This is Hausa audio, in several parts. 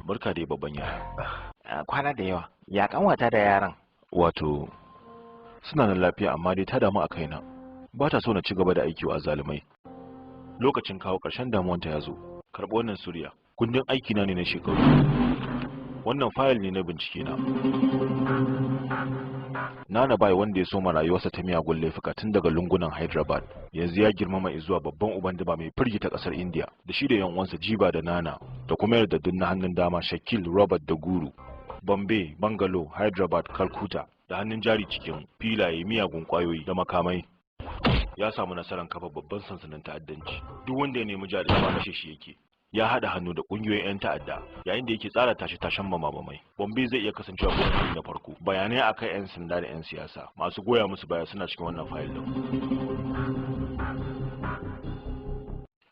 Barka dai babban yaya. Kwana da yawa. Ya kanwata da yaran? Wato suna nan lafiya amma dai ta damu a kaina. Ba ta so na ci gaba da aiki wa azzalumai. Lokacin kawo ƙarshen damuwanta ya zo. Karɓi wannan Suriya. Kundin aiki na ne na shekaru. Wannan fayil ne na bincike na. Nana Bai wanda ya soma rayuwarsa ta miyagun laifuka tun daga lungunan Hyderabad, yanzu ya girmama zuwa babban uban daba mai firgita kasar India, da shi da yan uwansa Jiba da Nana, da kuma yardaddun na hannun dama Shakil, Robert da Guru. Bombay, Bangalore, Hyderabad, Calcutta, da hannun jari cikin filaye, miyagun kwayoyi da makamai. Ya samu nasarar kafa babban sansanin ta'addanci. Duk wanda ya nemi jari ba kashe shi yake. Ya haɗa hannu da ƙungiyoyin 'yan ta'adda yayin da yake tsara tashe-tashen mamamai. Bombay zai iya kasancewa gwamnati na farko. Bayanai akan 'yan sanda da 'yan siyasa masu goya musu baya suna cikin wannan fayil din.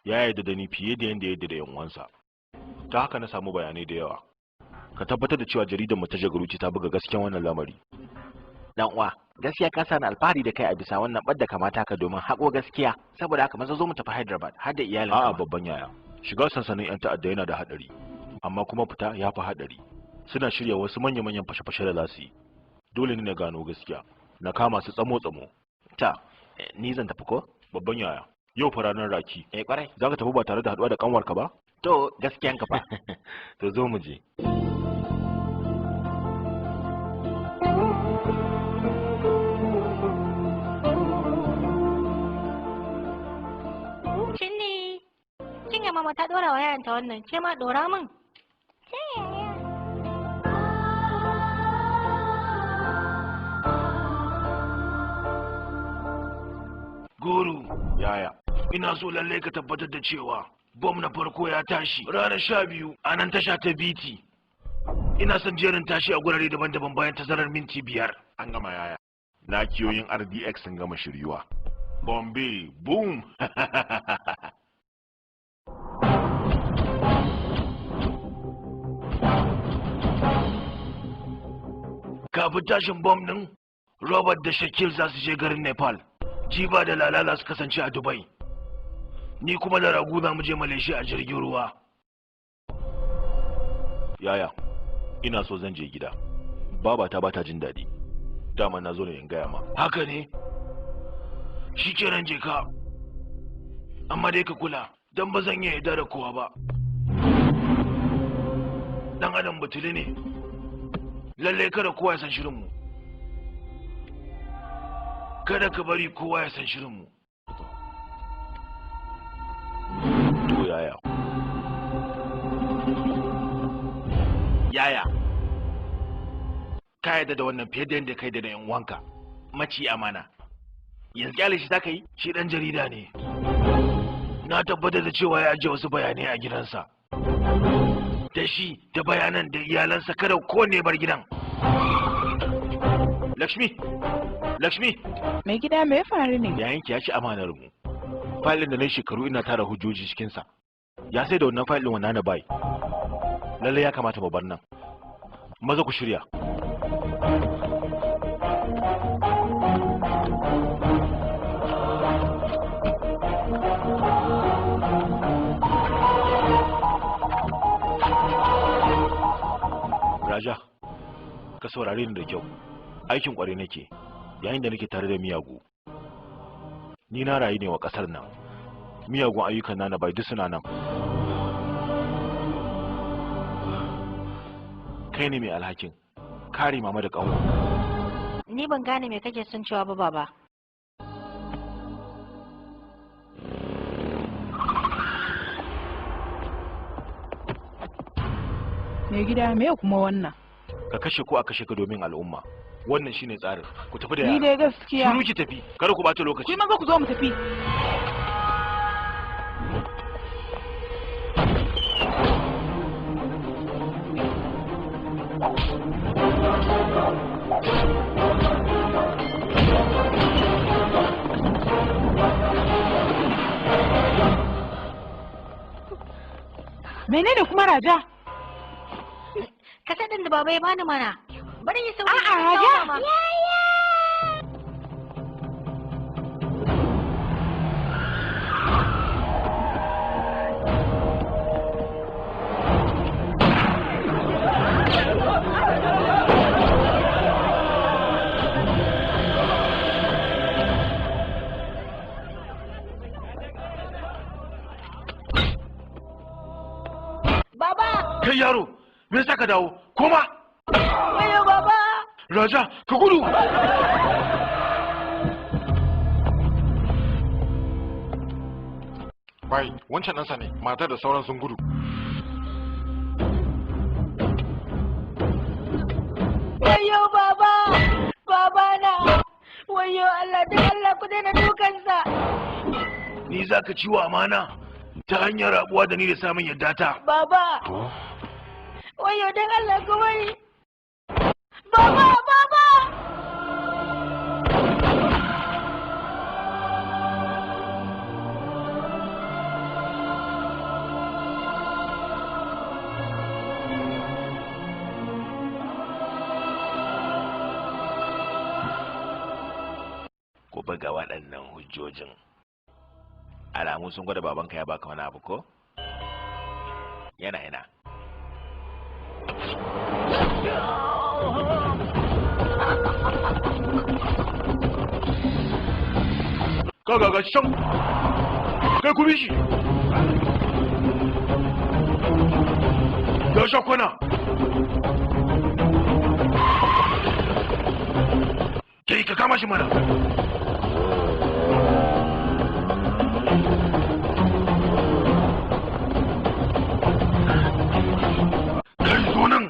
Ya yarda da ni fiye da yadda ya yarda da 'yan uwansa. Ta haka na samu bayanai da yawa. Ka tabbatar da cewa jaridar mu ta Jagaruci ta buga gaskiyan wannan lamari. Dan uwa, gaskiya ka sani alfahari da kai a bisa wannan ɓadda kamata ka domin haƙo gaskiya. Saboda haka maza zo mu tafi Hyderabad har da iyalin. A'a babban yaya. Shiga sansanin 'yan ta'adda yana da hadari, amma kuma fita ya fi hadari. Suna shirya wasu manya-manyan fashe-fashe da za su yi. Dole ne na gano gaskiya, na kama su tsamo-tsamo. Ta, ni zan tafi ko? Babban yaya, yau fa ranar raki. Eh kwarai. Za ka tafi ba tare da haduwa da kanwarka ba? To, gaskiyan ka fa. To zo mu je. Mama ta dora wa yaranta wannan, ce ma dora min. Ce yaya. Guru, yaya, ina so lallai ka tabbatar da cewa bom na farko ya tashi ranar 12 a nan tasha ta BT. Ina son jerin tashi a gurare daban-daban bayan tazarar minti 5. An gama yaya. Nakiyoyin RDX sun gama shiryuwa. Bombay, boom! Kafin tashin bom ɗin, Robert da Shakil za su je garin Nepal. Jiba da Lala za su kasance a Dubai. Ni kuma da Ragu za mu je Malaysia a jirgin ruwa. Yaya, ina so zan je gida. Babata ba ta jin daɗi. Dama na zo ne in gaya ma. Haka ne? Shi kenan je ka. Amma dai ka kula, don ba zan iya yarda da kowa ba. Dan adam batuli ne. Lallai kada kowa ya san shirinmu. Kada ka bari kowa ya san shirinmu. To yaya. Yaya. Ka yarda da wannan fiye da yadda ka yarda da yan uwanka. Maci amana. Yanzu kyale shi zaka yi? Shi dan jarida ne. Na tabbatar da cewa ya ajiye wasu bayanai a gidansa. Da shi da bayanan da iyalansa kada ko ne bar gidan. Lakshmi, Lakshmi. Mai gida me ya faru ne? Yayanki ya ci amanar mu. Fayil da na shekaru ina tara hujjoji cikin sa. Ya sai da wannan fayil din wannan na bai. Lalle ya kamata mu bar nan. Maza ku shirya. Raja, ka saurare ni da kyau. Aikin kware nake, yayin da nake tare da miyagu. Ni na rayu ne wa kasar nan. Miyagun ayyukan na bai duk suna nan. Kai ne mai alhakin kare mama da kanwa. Ni ban gane me kake son cewa ba baba. Mai gida me kuma wannan? Ka kashe ko a kashe ka domin al'umma. Wannan shine tsarin. Ku tafi da yara. Ni dai gaskiya. Shiru ki tafi. Kada ku bata lokaci. Ku yi maza ku zo mu tafi. Menene kuma Raja? Kasa ɗin da baba ya bani mana. Bari yi sauri. A'a Raja. Yaya. Yaro, me yasa ka dawo? Koma! Wayo baba! Raja, ka gudu! Bai, wancan ɗansa ne, matar da sauran sun gudu. Wayo baba! Baba na! Wayo Allah, dan Allah ku daina dukansa! Ni za ka ciwo amana ta hanyar rabuwa da ni da samun yadda ta. Baba! Wayo dan Allah ku bari! Baba! Baba! Ku buga waɗannan hujjojin. Alamu sun gwada babanka ya baka wani abu ko? Yana ina. Kaga ga can. Kai ku bi shi. Ya sha kwana. Kai ka kama shi mana. Kai zo nan.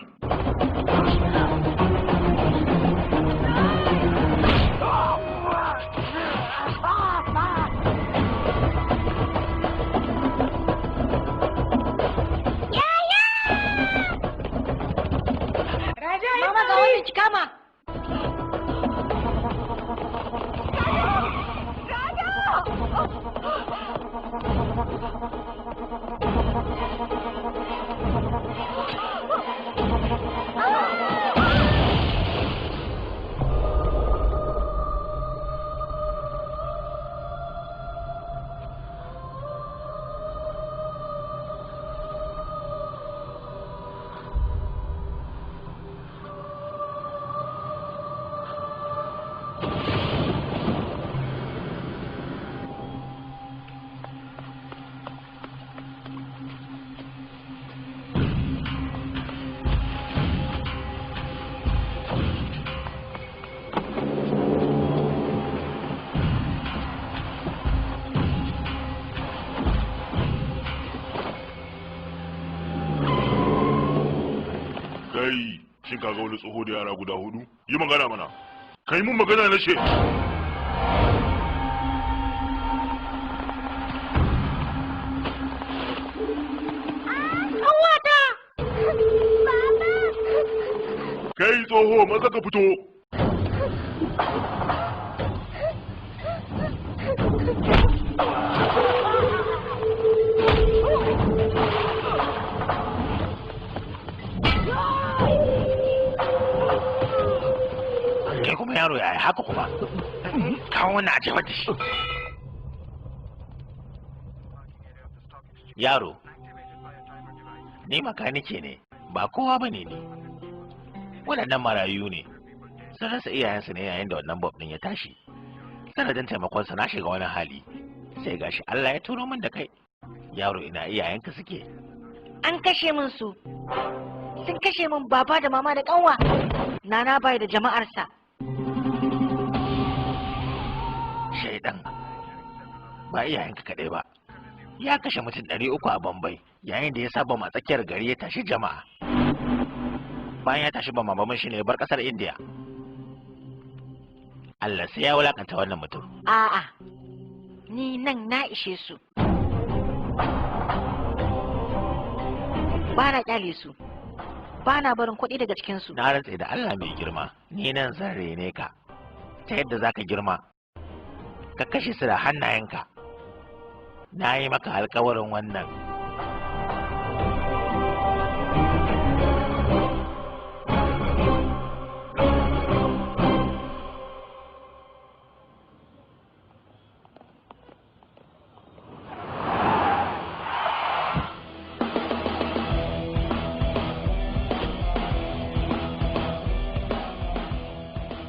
Raja, yi Mama ga sauri. wannan ki kama! Kai, shin ka ga wani tsoho da yara guda hudu? Yi magana mana. Kai mun magana na ce. Ƙanwata! Kai tsoho, maza ka fito. Kai kuma yaro yaya haka kuma? Kawo wannan a jefar da shi. Yaro, ni makanike ne, ba kowa bane ni. Waɗannan marayu ne. Sun rasa iyayensu ne yayin da wannan bob ɗin ya tashi. Sanadin taimakonsa na shiga wani hali. Sai gashi Allah ya turo min da kai. Yaro ina iyayenka suke. An kashe min su. Sun kashe min baba da mama da ƙanwa. Nana bai da jama'arsa. Shaidan ba iyayenka kaɗai ba. Ya kashe mutum 300 a Bombay yayin da ya saba ma tsakiyar gari ya tashi jama'a. Bayan ya tashi bamabamin shi ne ya bar ƙasar India. Allah sai ya wulakanta wannan mutum. A'a, ni nan na ishe su. Ba na kyale su. Ba na barin kuɗi daga cikinsu. Na rantse da Allah mai girma, ni nan zan rene ka. Ta yadda za ka girma, ka kashe su da hannayenka. Na yi maka alkawarin wannan.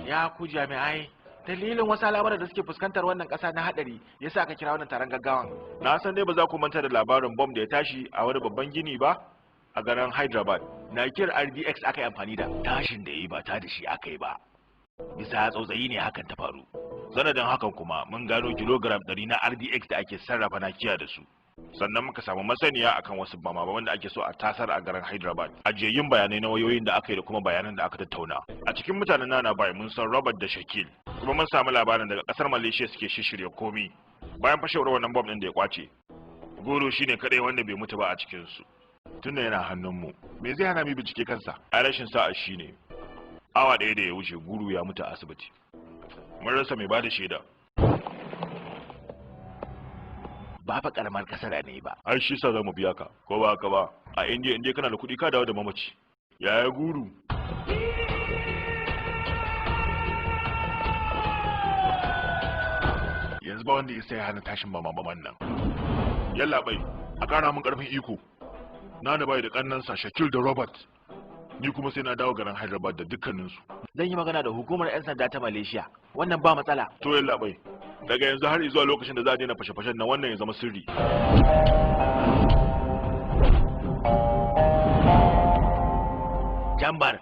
Ya ku jami'ai, dalilin wasu al'amuran da suke fuskantar wannan ƙasa na haɗari yasa aka kira wannan taron gaggawan. Na san dai ba za ku manta da labarin bom da ya tashi a wani babban gini ba A garin Hyderabad, nakiyar RDX aka yi amfani da tashin da ya yi ba ta da shi aka yi ba. Bisa tsautsayi ne hakan ta faru. Sanadin hakan kuma mun gano kilogram 100 na RDX da ake sarrafa nakiya da su. Sannan muka samu masaniya akan wasu bama wanda ake so a tasar a garin Hyderabad. Ajiyayyun bayanai na wayoyin da aka yi da kuma bayanan da aka tattauna. A cikin mutanen Nana Bai mun san Robert da Shakil, kuma mun samu labarin daga kasar Malaysia suke shishirya komi. Bayan fashewar wannan bomb din da ya kwace, Goro shine kadai wanda bai mutu ba a cikin su. Tunda yana hannunmu, me zai hana mu bincike kansa? A rashin sa'a shine awa ɗaya da ya wuce Guru ya mutu a asibiti. Mun rasa mai bada shaida. Ba fa karamar kasara ne ba. Ai shi sa zamu biya ka, ko ba haka ba? A India inda kana da kuɗi ka dawo da mamaci. Yaya Guru? Yanzu ba wanda isa ya hana tashin mamaman nan. Yalla bai, a ƙara min ƙarfin iko. Nana bai da ƙannansa Shakil da Robert. Ni kuma sai na dawo garin Hyderabad da dukkaninsu. Zan yi magana da hukumar 'yan sanda ta Malaysia. Wannan ba matsala. To yalla bai, daga yanzu har zuwa lokacin da za a daina fashe-fashen nan wannan ya zama sirri. Jambar.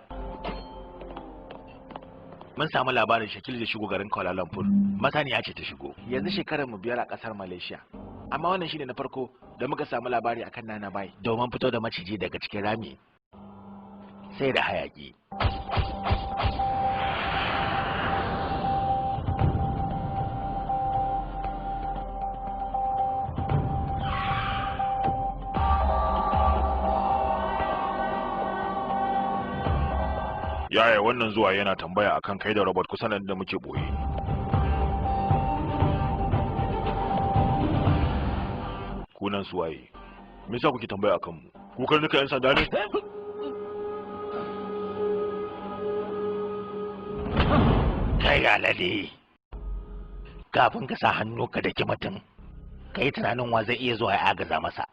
Mun samu labarin Shakil zai shigo garin Kuala Lumpur. Masaniya ce ta shigo. Yanzu shekarar mu 5 a kasar Malaysia. Amma wannan shine na farko da muka samu labari akan Nana Bai. Domin fito da maciji daga cikin rami. Sai da hayaki. Yaya wannan zuwa yana tambaya akan kai da Robert kusan da muke boye. Kunan su waye? Me yasa kuke tambaya akan mu? Ku karnuka yan sanda ne? Kai alade. Kafin ka sa hannu ka daki mutum, ka yi tunanin wa zai iya zuwa ya agaza masa.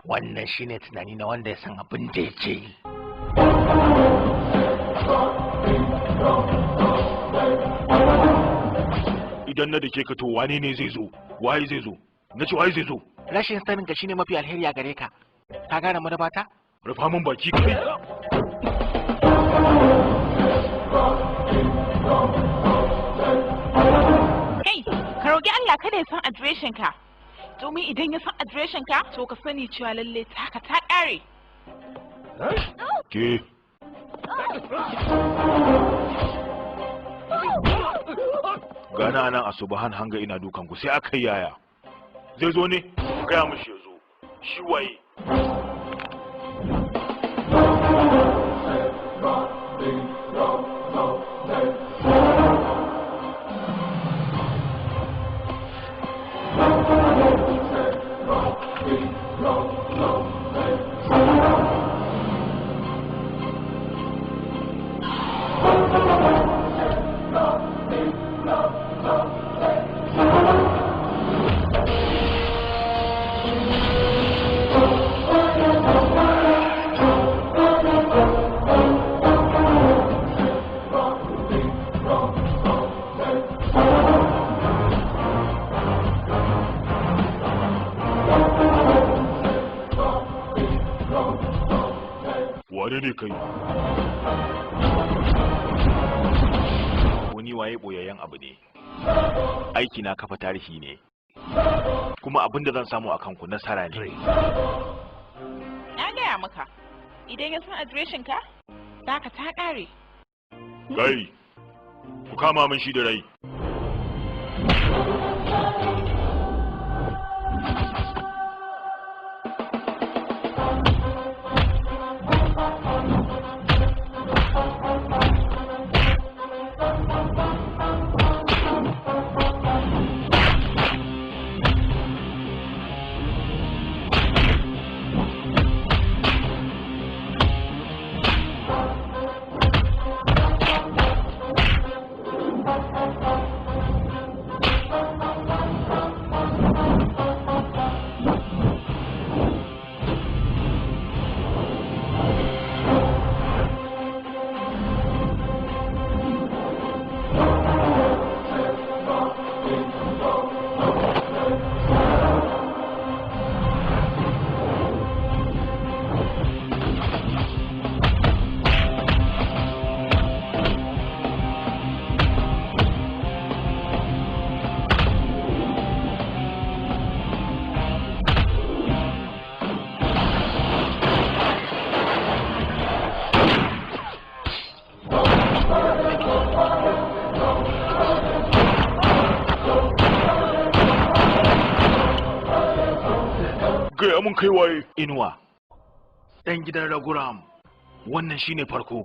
Wannan shine tunani na wanda ya san abin da yake yi. Idan na dake ka to wane ne zai zo? Waye zai zo? Na ce waye zai zo? Rashin sanin ka shine mafi alheri a gare ka. Ka gane manufata? Rufa min baki kai. Kai, ka roƙi Allah kada ya san adireshin ka. Domin idan ya san adireshin ka, to ka sani cewa lalle taka ta ƙare. Ke. Gana nan a subahan hanga ina dukan ku sai aka yi yaya. Zai zo ne? Gaya mishi ya zo. Shi waye? Wane ne kai? Wani waye boyayyen abu ne. Aiki na kafa tarihi ne. Kuma abin da zan samu a kanku nasara ne. Na gaya maka, idan ya san adireshin ka, taka ta ƙare. Kai, ku kama min shi da rai. mun kai waye. Inuwa, ɗan gidan Raghuram, wannan shine farko.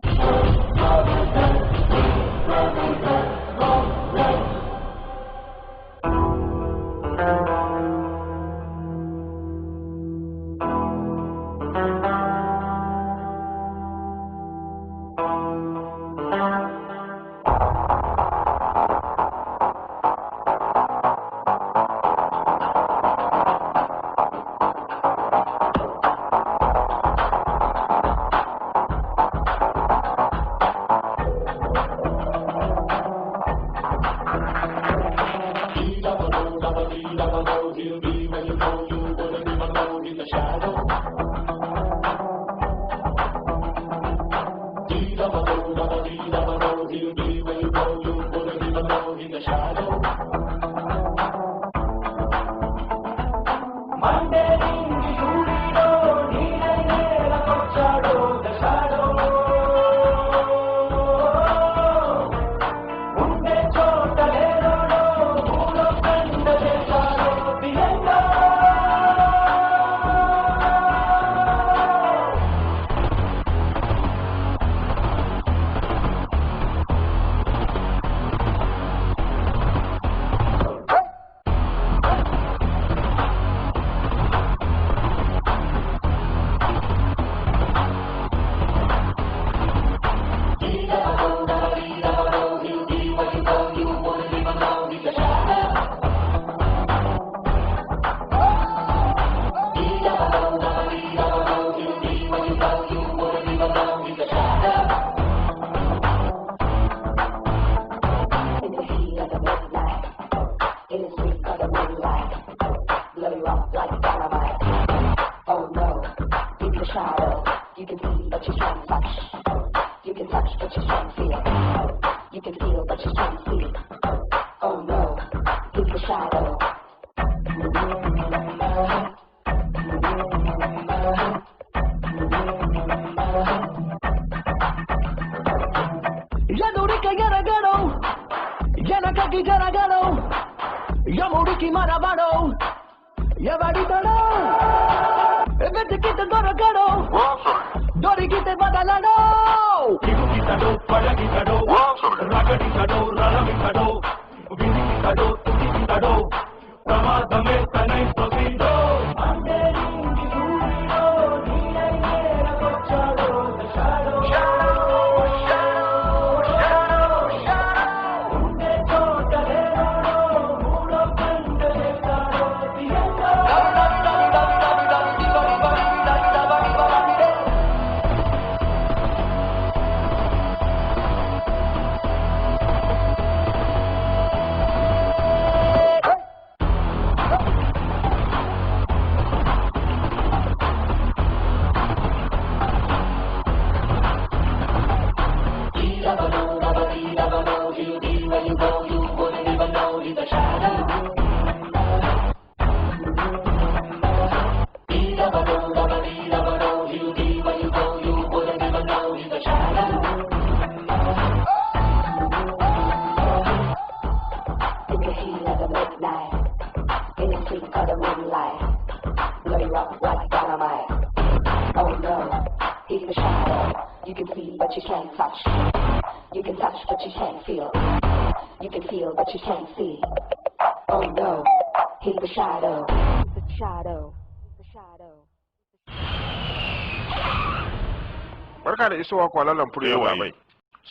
Barka da isowa Kuala Lumpur yau bai.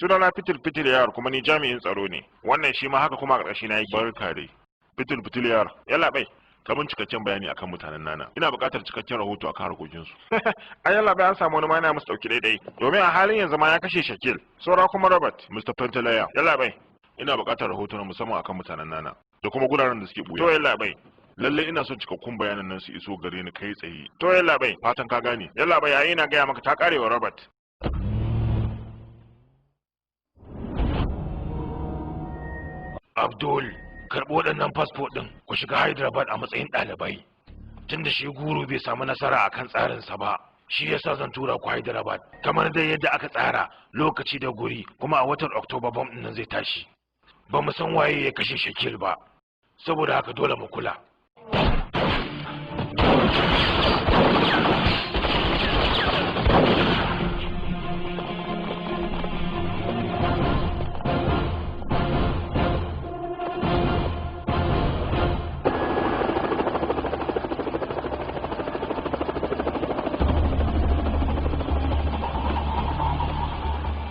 Sunana Fitil Fitil Yar kuma ni jami'in tsaro ne. Wannan shi ma haka kuma a ƙarshe na yake. Barka dai. Fitil Fitil Yar. Yalla bai. Ka mun cikakken bayani akan mutanen nana. Ina buƙatar cikakken rahoto akan harkokin su. Ai yalla bai, an samu wani ma yana musu dauki daidai. Domin a halin yanzu ma ya kashe Shakil. Saura kuma Robert, Mr. Pentalaya. Yalla bai. Ina buƙatar rahoto na musamman akan mutanen nana da kuma guraren da suke buya. To yalla bai. Lalle ina son cikakkun bayanan nan su iso gare ni kai tsaye. To yalla bai, fatan ka gane. Yalla bai, yayi ina gaya maka ta karewa Robert. Abdul, karɓi waɗannan fasfo ɗin ku shiga Hyderabad a matsayin ɗalibai. Tunda shi guru bai samu nasara a kan tsarinsa ba, shi yasa zan tura ku Hyderabad. Kamar dai yadda aka tsara lokaci da guri, kuma a watan Oktoba bom ɗin nan zai tashi. Ba mu san waye ya kashe Shakil ba, saboda haka dole mu kula.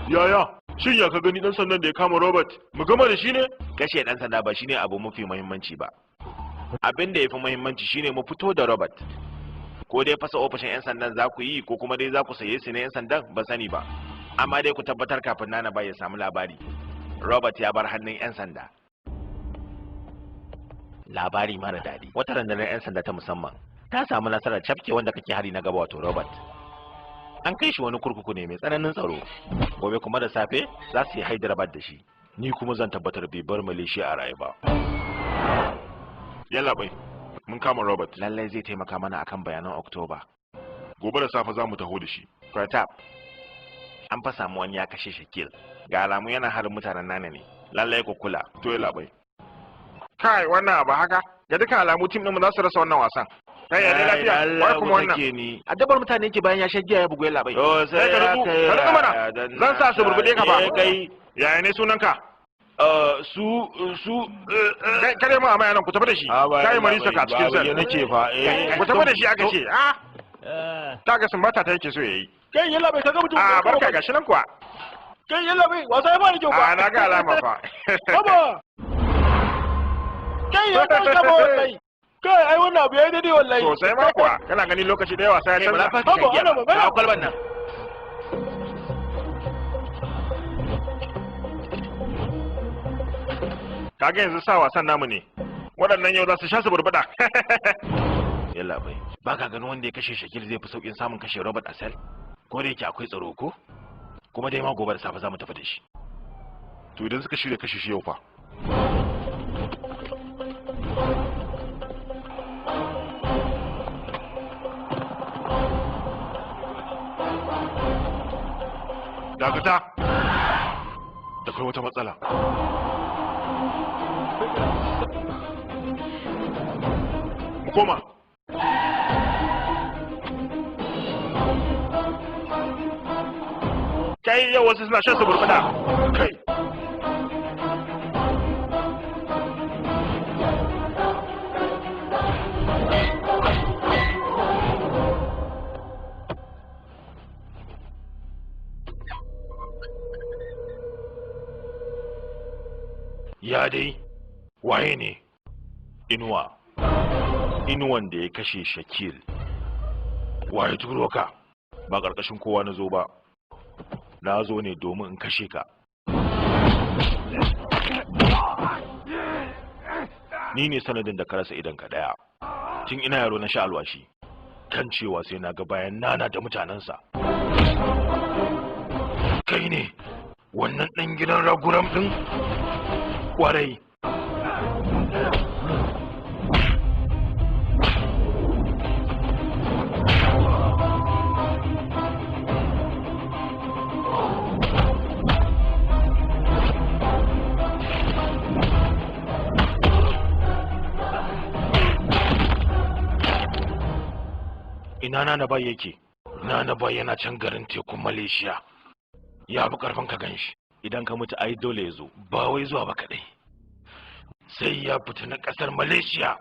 Yaya, shin ya ka gani dan sandan da ya kama Robert? Mu gama da shi ne? Kashe dan sanda ba shine abu mafi muhimmanci ba. Abin da yafi muhimmanci shine mu fito da Robert. Ko dai fasa ofishin 'yan sandan za ku yi ko kuma dai za ku saye su ne 'yan sandan ba sani ba. Amma dai ku tabbatar kafin Nana ba ya samu labari. Robert ya bar hannun 'yan sanda. Labari mara daɗi. Wata rundunar 'yan sanda ta musamman ta samu nasarar cafke wanda kake hari na gaba wato Robert. An kai shi wani kurkuku ne mai tsananin tsaro. Gobe kuma da safe za su yi Hyderabad da shi. Ni kuma zan tabbatar bai bar Malaysia a raye ba. Yalla bai, mun kama Robert. Lallai zai taimaka mana akan bayanan Oktoba. Gobe da safe za mu taho da shi. Pratap, an fa samu wani ya kashe Shakil. Ga alamu yana harin mutanen Nana ne. Lallai ku kula. To yalla bai. Kai wannan abu haka, ga dukkan alamu tim ɗinmu za su rasa wannan wasan. Kai ya dai lafiya, wai kuma wannan. Addabar mutane ke bayan ya sha giya ya bugu yalla bai. To sai ka nutsu, ka nutsu mana. Zan sa su burbuɗe ka fa. Kai Yaya ne sunanka? Su Kai kare mu amma yanan ku tafi da shi. Kai Marisa ka cikin sel. Nake fa. Ku tafi da shi aka ce. Ah. Kaga sun bata ta yake so yayi. Kai yalla bai kaga mutum. Ah barka gashi nan kuwa. Kai yalla bai wasa ya fara kyau fa. Ah na ga alama fa. Baba. Kai ya ta kama wallahi. Kai ai wannan abu yayi daidai wallahi. Sosai ma kuwa. Kana gani lokaci da yawa sai ya canza. Baba ana magana. Kawo kwalban nan. Kaga yanzu sa wasan namu ne. Waɗannan yau za su sha su burbuɗa. Yalla bai. Ba ka ganin wanda ya kashe Shakil zai fi saukin samun kashe Robert Asel? Ko da yake akwai tsaro ko? Kuma dai ma gobe da safe za mu tafi da shi. To idan suka shirya kashe shi yau fa. Dakata! Da kai wata matsala. Mu koma. Kai yau wasu suna shan su burbuɗa. Kai! Ya dai, waye ne? Inuwa. Inuwan da ya kashe Shakil. Waye turo ka? Ba ƙarƙashin kowa na zo ba. Na zo ne domin in kashe ka. Ni ne sanadin da ka rasa idonka ɗaya. Tun ina yaro na sha alwashi. Kan cewa sai na ga bayan Nana da mutanensa. Kai ne wannan ɗan gidan raguram ɗin? Kwarai. Ina Nana Bai yake? Nana Bai yana can garin tekun Malaysia. Ya fi karfin ka ganshi. Idan ka mutu ai dole ya zo, ba wai zuwa ba kadai. Sai ya fita na kasar Malaysia.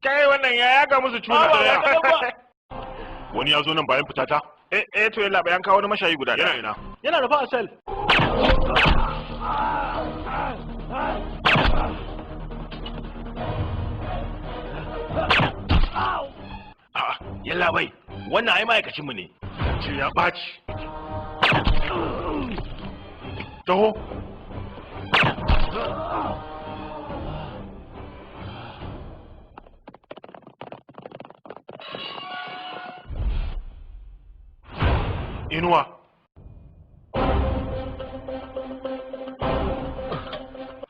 Kai wannan ya yaga musu cuna. Wani ya zo nan bayan fitata? Eh to yalla bayan kawo wani mashayi guda Yana ina. Yana da fa asal. A'a, yalla bai, wannan ai ma'aikacinmu ne. Ce ya ɓaci. Taho. Inuwa.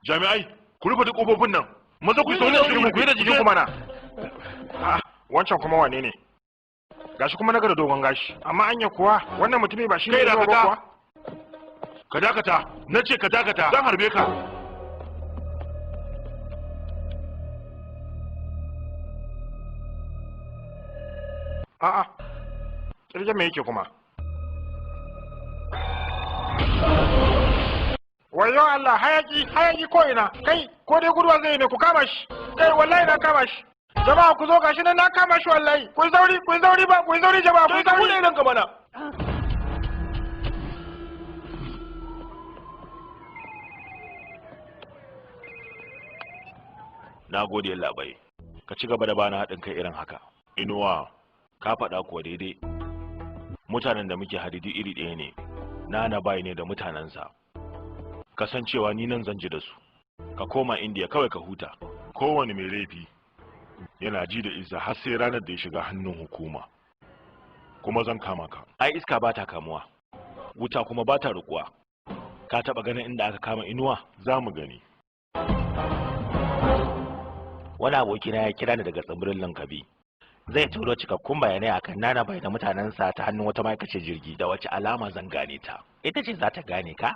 Jami'ai, ku rufe duk ƙofofin nan. Maza ku yi sauri ku Ku yi da jikin kuma na. Ah, wancan kuma wane ne? Gashi kuma naga da dogon gashi. Amma anya kuwa wannan mutumi ba shi ne Kai Inuwa ba dakata. kuwa? Ka dakata, na ce ka dakata, zan harbe ka. A'a, kirgin me yake kuma? Wayo Allah, hayaki, hayaki ko ina. Kai, ko dai guduwa zai ne, ku kama shi. Kai, wallahi na kama shi. Jama'a ku zo, gashi nan na kama shi wallahi. Ku sauri, ku sauri ba, ku sauri jama'a, ku sauri. Kai, ka mana. Na gode labai. Ka ci gaba da bani haɗin kai irin haka. Inuwa, ka faɗa kuwa daidai. Mutanen da muke hadidi iri ɗaya ne. Nana bai ne da mutanensa. Kasancewa ni nan zan ji da su. Ka koma Indiya kawai ka huta. Kowane mai laifi yana ji da izza har sai ranar da ya shiga hannun hukuma. Kuma zan kama ka. Ai iska ba ta kamuwa, wuta kuma ba ta rukuwa. Ka taɓa ganin inda aka kama Inuwa? Za mu gani. Wani abokina ya kira ni daga tsibirin Lankabi. Zai turo cikakkun bayanai akan Nana bai da mutanensa ta hannun wata ma'aikaciyar jirgi. Da wace alama zan gane ta? Ita ce za ta gane ka?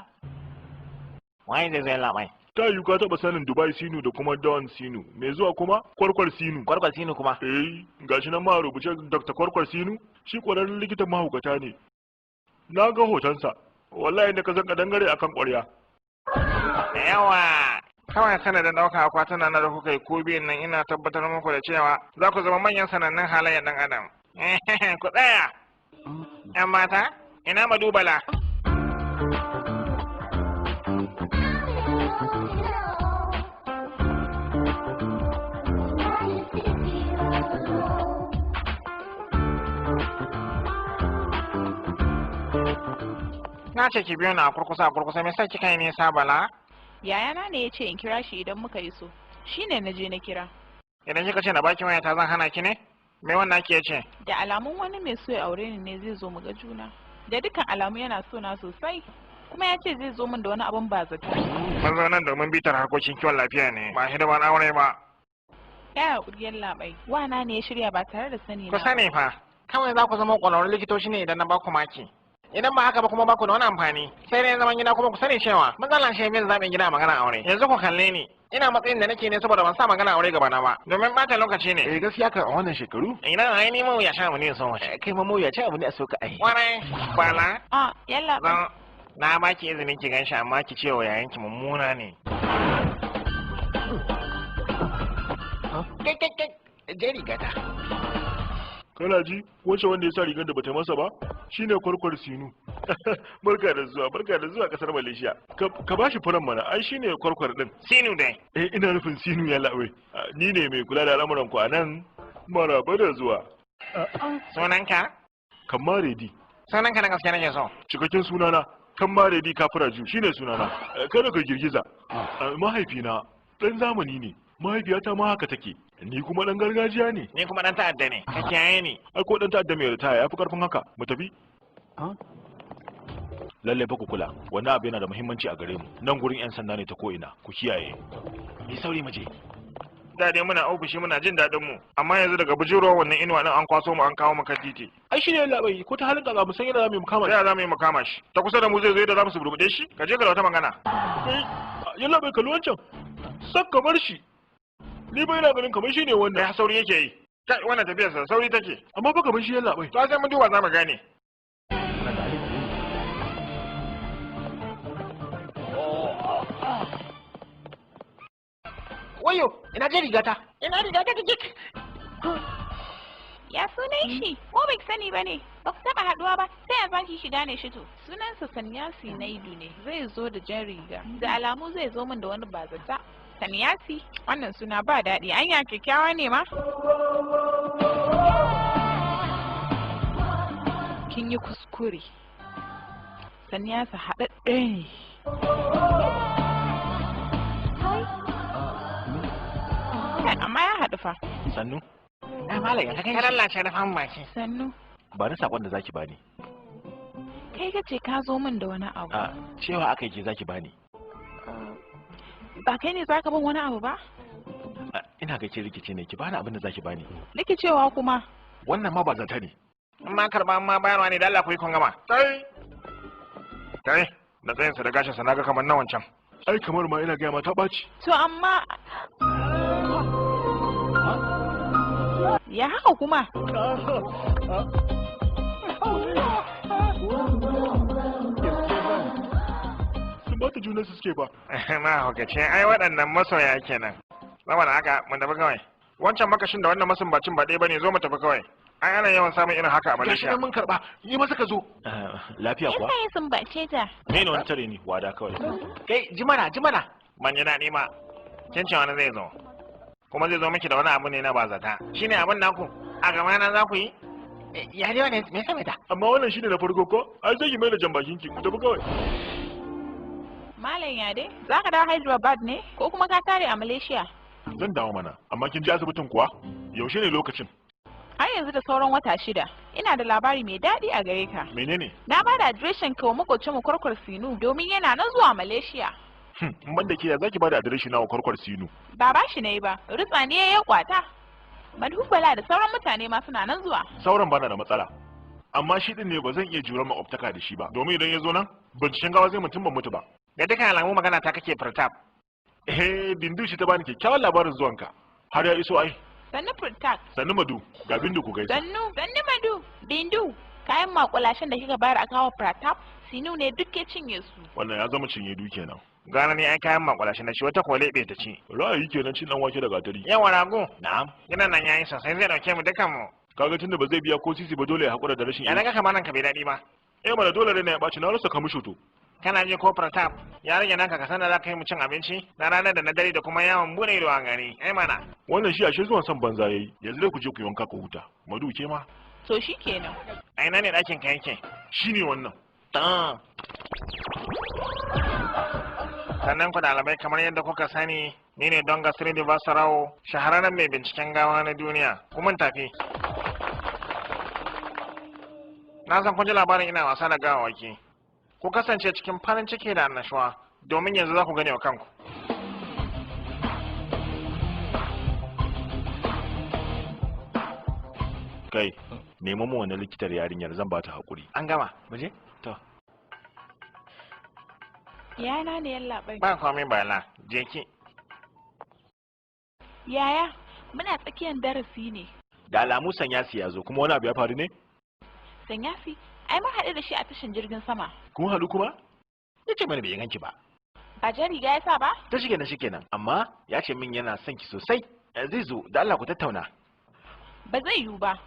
Waye zai zai labai? Ta yiwu ka taɓa sanin Dubai Sinu da kuma Don Sinu. Mai zuwa kuma Kwarkwar Sinu. Kwarkwar Sinu kuma? Eh, gashi nan ma a rubuce Dr. Kwarkwar Sinu, shi ƙwararren likitan mahaukata ne. Na ga hotonsa. Wallahi da ka san kadangare akan ƙwarya. Yawa. Kawai sanadin ɗaukar akwatuna na da kuka yi ko biyun nan, ina tabbatar muku da cewa za ku zama manyan sanannun halayen ɗan adam. Ku tsaya. ‘Yan mata, ina madubala. Na ce ki biyo ni a kurkusa a kurkusa, me sa kika yi nisa, Bala? Yayana ne ya ce in kira shi idan muka iso. Shi ne na je na kira. Idan kika ce na baki wayata, zan hana ki ne? Me wannan ke ce? Da alamun wani mai so ya aure ni ne zai zo mu ga juna. Da dukkan alamu yana so na sosai. Kuma ya ce zai zo min da wani abun ba zato. Mun zo nan domin bitar harkokin kiwon lafiya ne, ba hidimar aure ba. Ya haƙuri labai. Wana ne ya shirya ba tare da sani Ku na. sani fa, kawai za ku zama ƙwararrun likitoci ne idan na baku maki. Idan ba haka ba kuma baku da wani amfani. Sai dai zaman gida. Kuma ku sani cewa matsalan shi min zaɓin gida a magana aure. Yanzu ku kalle ni. Ina matsayin da nake ne saboda ban sa magana aure gaba na ba. Domin ɓata lokaci ne. Eh, gaskiya kan a wannan shekaru. Ina ai ni mawuyaci abu ne so mace. Kai ma mawuyaci abu ne a soka ai. Kwarai, Bala. Ah, yalla. Zan na baki izinin ki ganshi, amma ki ce wa yayanki mummuna ne. Kai kai kai, je rigata. Kana ji, wancan wanda ya sa rigar da bata masa ba shine Kwarkwar Sinu. Barka da zuwa, barka da zuwa kasar Malaysia. Ka bashi furan mana, ai shine Kwarkwar din. Sinu dai. Eh, ina nufin Sinu ya la'wai. Ni ne mai kula da al'amuran ku a nan. Maraba da zuwa. Sunanka? Kammaredi. Sunanka na gaske nake so. Cikakken sunana Kammaredi Kafuraju shine sunana. Kada ka girgiza. Mahaifina dan zamani ne, mahaifiyata ma haka take. Ni kuma dan gargajiya ne. Ni kuma dan ta'adda ne. Ka kiyaye ni. Ai ko dan ta'adda mai ritaya yafi karfin haka. Mu tafi. Lalle fa ku kula, wannan abu yana da muhimmanci a gare mu. Nan gurin yan sanda ne ta ko ina, ku kiyaye. Mi sauri mu je. Da dai muna ofishi muna jin daɗin mu, amma yanzu daga bujurowar wannan inuwa din an kwaso mu an kawo mu kan titi. Ai shine labai, ko ta halin kaza mu san yadda zamu yi mu kama shi. Sai za mu yi mu kama shi? Ta kusa da mu zai zo yadda za mu suburbuɗe shi? Ka je ka da wata magana. Kai, yalla bai, kalli wancan. Sak kamar shi. Ni bai na ganin kamar shi ne wannan. Kai, sauri yake yi. Kai, wannan tafiyar sa sauri take. Amma fa kamar shi, yalla bai. To sai mun duba za mu gane. Wayo, ina je rigata. Ina rigata take? Ya sunan shi? Ko bai sani ba ne? Ba ku taɓa haɗuwa ba, sai ya zaki shi gane shi to. Sunansa Sanyasi Naidu ne, zai zo da jan riga. Da alamu zai zo min da wani bazata. Sanyasi, wannan suna ba daɗi, anya kyakkyawa ne ma? Kin yi kuskure. Sanyasi haɗaɗɗe ne. Kai, amma ya haɗu fa. Sannu. Na malam ya kai. Ka lallace da fan baki. Sannu. Ba ni sakon da zaki bani. Kai ka ce ka zo min da wani abu. A cewa aka yi ke zaki bani. Ba kai ne zaka ban wani abu ba? Ina ga ke rikice ne, ki bani abin da zaki bani. Nake cewa kuma. Wannan ma ba zata ne. In ma karba ma bayarwa ne, da Allah ku yi kun gama. Kai. Kai. Na tsayinsa da gashinsa na ga kamar na wancan. Ai kamar ma ina gaya ma ta ɓaci. To amma ya haka kuma? Sun bata junan su suke ba. Ma hukace ai waɗannan masoya kenan. Saboda haka mun tafi kawai. Wancan makashin da wannan masumbacin ba ɗaya bane, zo mu tafi kawai. Ai ana yawan samun irin haka a Gashi Malaysia. nan mun karɓa, yi masa ka zo. Lafiya kuwa? Yasa ya sumbace ta? Me ne wani tare ni? Wada kawai. Kai, jimana, jimana. Ban ji daɗi ba. Kin ce wani zai zo. Kuma zai zo miki da wani abu ne na bazata. Shine abin naku. A gaba na za ku yi? Ya ne wannan me yasa ta? Amma wannan shine na farko ko? Ai sai ki mai da jan bakin ki, ku tafi kawai. Malam Yade, za ka dawo Hyderabad ne ko kuma ka tare a Malaysia? Zan dawo mana, amma kin je asibitin kuwa? Yaushe ne lokacin? Har yanzu da sauran wata 6. Ina da labari mai daɗi a gare ka. Menene? Na ba da adireshin ka wa makwabcin mu Kwarkwar Sinu domin yana nan zuwa Malaysia. In ban da ke ya zaki bada adireshi na wa Kwarkwar Sinu. Ba ba shi ne ba, ritsa ne ya kwata. Madhubala da sauran mutane ma suna nan zuwa. Sauran bana da matsala. Amma shi din ne ba zan iya jurar makwabtaka da shi ba, domin idan ya zo nan, binciken gawa zai mutum ban mutu ba. Ga dukkan alamu magana ta kake furta. Eh, Bindu shi ta bani kyakkyawan labarin zuwanka. Har ya iso ai. Sannu Pratap. Sannu Madu, ga Bindu ku gaisa. Sannu, sannu Madu. Bindu, kayan makulashen da kika bayar a kawo Pratap, Sinu ne duk ya cinye su. Wannan ya zama cinye du kenan. Gara ni ai kayan makulashe na shi wata kole ta ci. Ra'ayi kenan cin dan wake da gatari. Yawa rago. Na'am. Gidan nan yayi sosai zai dauke mu dukan mu. Kaga tunda ba zai biya ko sisi ba dole ya hakura da rashin Ya naga kamar ranka bai daɗi ba. Eh mana dole ne ya ɓaci, na rasa kamusho to. Kana ji ko Pratap, ya rage naka ka sanar za ka yi mu cin abinci na ranar da na dare da kuma yawon bude ido a gari. Eh mana. Wannan shi ashe zuwan son banza yayi. Yanzu dai ku je ku yi wanka ku huta. Madu ke ma. To shi kenan. A ina ne ɗakin ka yake? Shine wannan. Ta. Sannan ku ɗalibai kamar yadda kuka sani ni ne Donga Srinivasa Rao, shahararren mai binciken gawa na duniya. Kuma tafi. Na san kun ji labarin ina wasa da gawawaki. Ku kasance cikin farin ciki da annashuwa domin yanzu za ku gane wa kanku. Kai, nemo mu wannan likitar yarinyar zan bata hakuri. An gama. Mu je? To. Yana ne yallaɓai. Ba komai bala, je ki. Yaya, muna tsakiyar darasi ne. Da alamu Sanyasi ya zo Kuma wani abu ya faru ne? Sanyasi, ai mun haɗu da shi a tashin jirgin sama. Kun haɗu kuma? Ya ce mana bai ganki ba. Ba jan riga ya sa ba? Ta shige na shikenan, amma ya ce min yana son ki sosai. Zai zo, da Allah ku tattauna. Ba zai yiwu ba.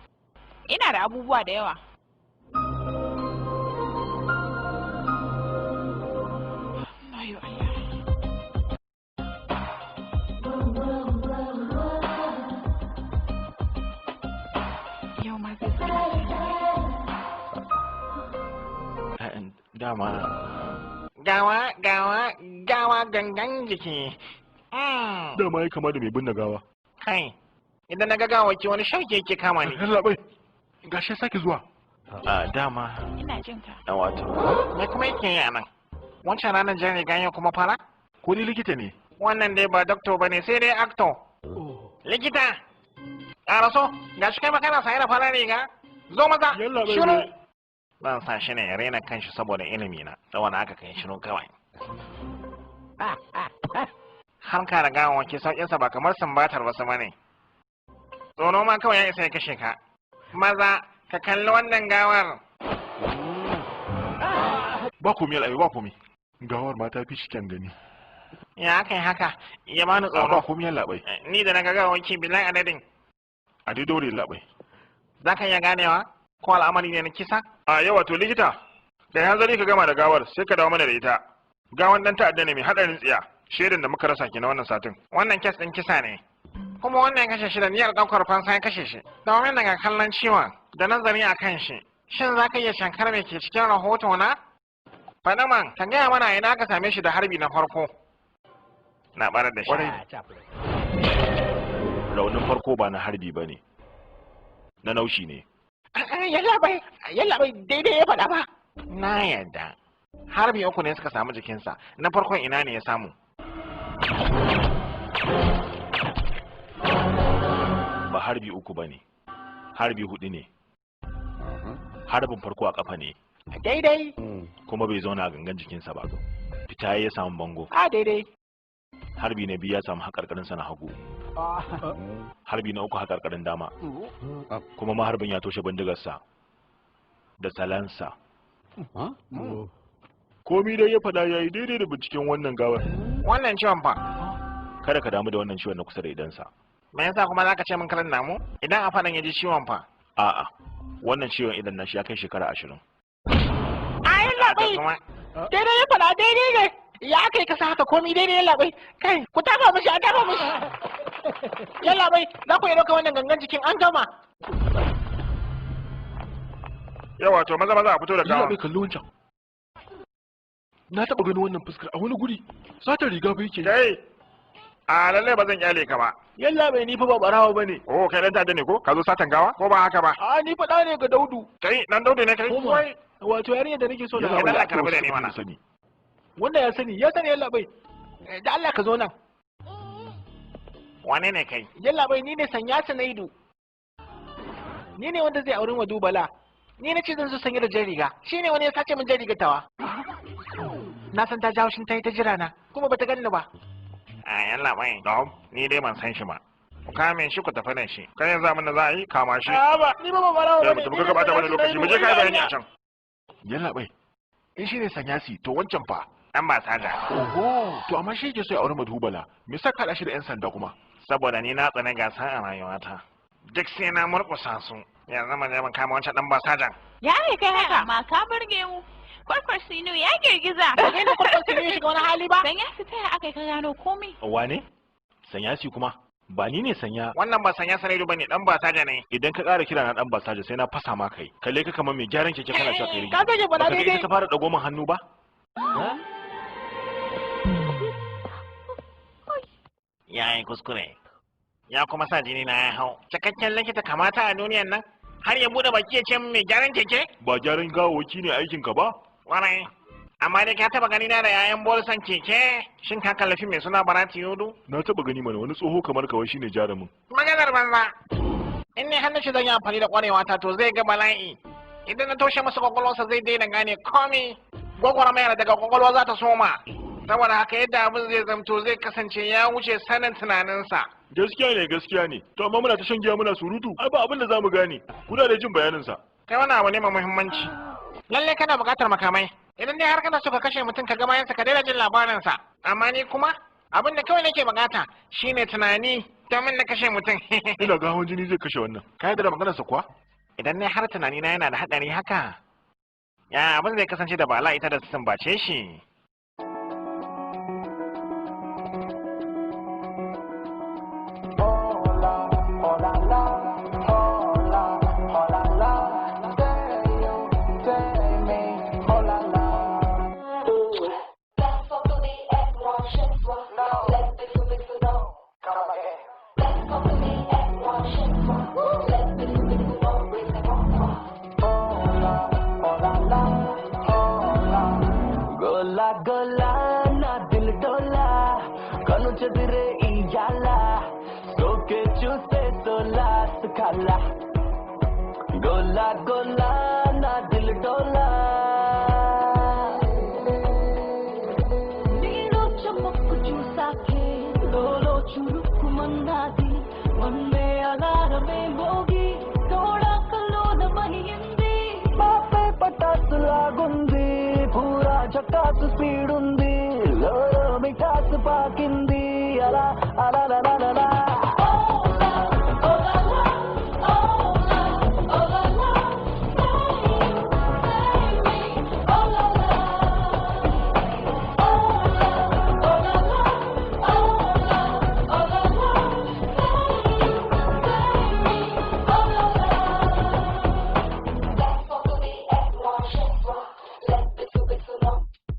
Ina da abubuwa da yawa. Ayo Allah. Yau ma zai zo. Dama Gawa, gawa, gawa gangan jiki. Mm. Dama ya kama da mai binne gawa. Kai, idan na ga gawaki wani shauki yake kama ni. Yallaɓai, gashi ya sake zuwa. a dama Ina jin ka. dan wato. Me kuma yake yi a nan? Wancan ranar jan riga ya kuma fara? Ko ni likita ne? Wannan dai ba doctor bane sai dai actor. Likita! Ƙaraso, ga shi kai makana saye da farar riga. Zo maza, Yallaɓai shiru. ne. Zan sa shi ne ya raina kanshi saboda ilimi na, saboda haka kai shiru kawai. Harka da gawawaki sauƙinsa ba kamar sumbatar wasu bane. Tsoro ma kawai ya isa ya kashe ka. Maza, ka kalli wannan gawar. Ba komai yallaɓai, ba komai. Gawar ma ta fi shi kyan gani. Ya aka yi haka, ya bani A ba tsoro. komai yallaɓai. Ni da na ga gawawaki bilan adadin. A dai daure yallaɓai. Za ka iya ganewa? Ko al'amari ne na kisa? A yawa to likita, da hanzari ka gama da gawar sai ka dawo mana da ita. Gawan dan ta'adda ne mai hadarin tsiya. Shaidan da muka rasa kenan wannan satin. Wannan kes ɗin kisa ne. Kuma wannan ya kashe shi da niyyar ɗaukar fansa ya kashe shi. Domin daga kallon ciwon da nazari a kan shi. Shin za ka iya shankar me ke cikin rahoto na? Faɗi man, ka gaya mana ina aka same shi da harbi na farko. Na ɓarar da shi. Raunin farko ba na harbi ba ne. Na naushi ne. Yallaɓai, yallaɓai daidai ya faɗa ba. Na yarda. Harbi uku ne suka samu jikinsa. Na farkon ina ne ya samu? Ba harbi uku ba ne. Harbi hudu ne. Harbin farko a kafa ne. Daidai. Kuma bai zauna a gangan jikinsa ba. Fita ya samu bango. A daidai. Harbi na biyu ya samu haƙarƙarinsa na hagu. Harbi na uku haƙarƙarin dama. Kuma maharbin ya toshe bindigarsa da salansa. Komi dai ya faɗa ya yi daidai da binciken wannan gawar. Wannan ciwon fa. Kada ka damu da wannan ciwon na kusa da idansa. Me yasa kuma zaka ce min karan namu? Idan a faɗan ya ji ciwon fa. A'a, wannan ciwon idan nashi ya kai shekara 20. Ai labai. Daidai ya faɗa daidai ne. Ya kai kasa haka komi daidai ya labai. Kai, ku tafa mishi, a tafa mishi. Ya labai, za ku iya ɗauka wannan gangan jikin an gama. Yawa to maza maza a fito da gawa. Ina bai kalli wancan. Na taɓa ganin wannan fuskar a wani guri. Satar riga fa yake. Kai! A lallai ba zan kyale ka ba. Yalla bai ni fa ba barawa bane. Oh kai dan ta'adda ne ko? Ka zo satan gawa ko ba haka ba? A ni fa da ne ga Daudu. Kai dan Daudu ne kai? Wai wato yarinyar da nake so na aure. Allah ka rabu da ni mana. Wanda ya sani, ya sani yalla bai. Da Allah ka zo nan. Wane ne kai? Yalla bai ni ne Sanyasa Naidu. Ni ne wanda zai auri Madubala. Ni na ce zan zo sanye da jan riga. Shi ne wani ya sace min jan riga tawa. Na san ta ji haushin ta yi ta jira na, kuma bata ganni ba. A yalla bai. Na'am, ni dai ban san shi ba. Ku kame shi ku tafi da shi. Kai yanzu abin da za a yi kama shi. A ba, ni ba ba barawa bane. Mu ka bata mana lokaci, mu je kai bayani a can. Yalla bai. In shi ne Sanyasi to wancan fa. Dan ba saja. Oho, to amma shi yake so ya auri Madubala. Me yasa ka haɗa shi da 'yan sanda kuma? Saboda ni na tsane gasa a rayuwata. Duk sai na murƙusa su. Yanzu mu je mu kama wancan dan basajan. Ya ne kai haka? Amma ka burge mu. Kwarkwar Sinu ya girgiza. Ba kai da kwarkwar Sinu ya shiga wani hali ba? Sanyasi ta aka yi ka gano komai. Wane? Sanyasi kuma? Ba ni ne Sanya. Wannan ba Sanya Sanaidu bane dan basaja ne. Idan ka ƙara kira na dan basaja sai na fasa ma kai. Kalle ka kamar mai gyaran keke kana cewa kai rigi. Ka sake faɗa Baka ga daidai. ita ta fara dago min hannu ba? Ya yi kuskure. Ya kuma sa jini na ya hau. Cikakken likita kamata a duniyan nan. Har ya bude baki ya ce min mai gyaran keke? Ba gyaran gawawwaki ne aikin ka ba? Warai. Amma dai ka taba gani na da yayan bolsan keke? Shin ka kallafi mai suna Barati Yodo? Na taba gani mana wani tsoho kamar kawai shine jarumin. Maganar banza. In ne hannun shi zan yi amfani da kwarewa ta to zai ga bala'i. Idan na toshe masa kwakwalwarsa zai daina gane komi. Gwagwarmayar daga kwakwalwa za ta soma. Saboda haka yadda abin zai zamto zai kasance ya wuce sanin tunaninsa. Gaskiya ne gaskiya ne. To amma muna ta shan giya muna surutu. Ai ba abin da zamu gane. Kuna da jin bayanin sa. Kai wani abu ne mai muhimmanci. Lallai kana buƙatar makamai. Idan dai har kana so ka kashe mutum ka ga bayansa ka daina jin labarinsa. Amma ni kuma abin da kawai nake buƙata shine tunani domin na kashe mutum. Ina ga hawan jini zai kashe wannan. Ka yarda da maganarsa kuwa? Idan ne har tunani na yana da haɗari haka. Ya abin zai kasance da bala ita da su sumbace shi. Gola Gola నా దిల్ డోలా కను చెదిరే ఇయాలా సోకే చూస్తే సోలా సుఖాలా గోలా గోలా నా దిల్ డోలా నీలో చమక్కు చూసాకే లోలో చురుక్కుమన్నది మన్నే అలారమే మోగి తోడా కల్లోలమయ్యింది పాపే పటాసు లాగుంది పూరా చక్కాసు స్పీడ్ ఉంది లోలో మిఠాసు పాకింది అలా అలా అలా అలా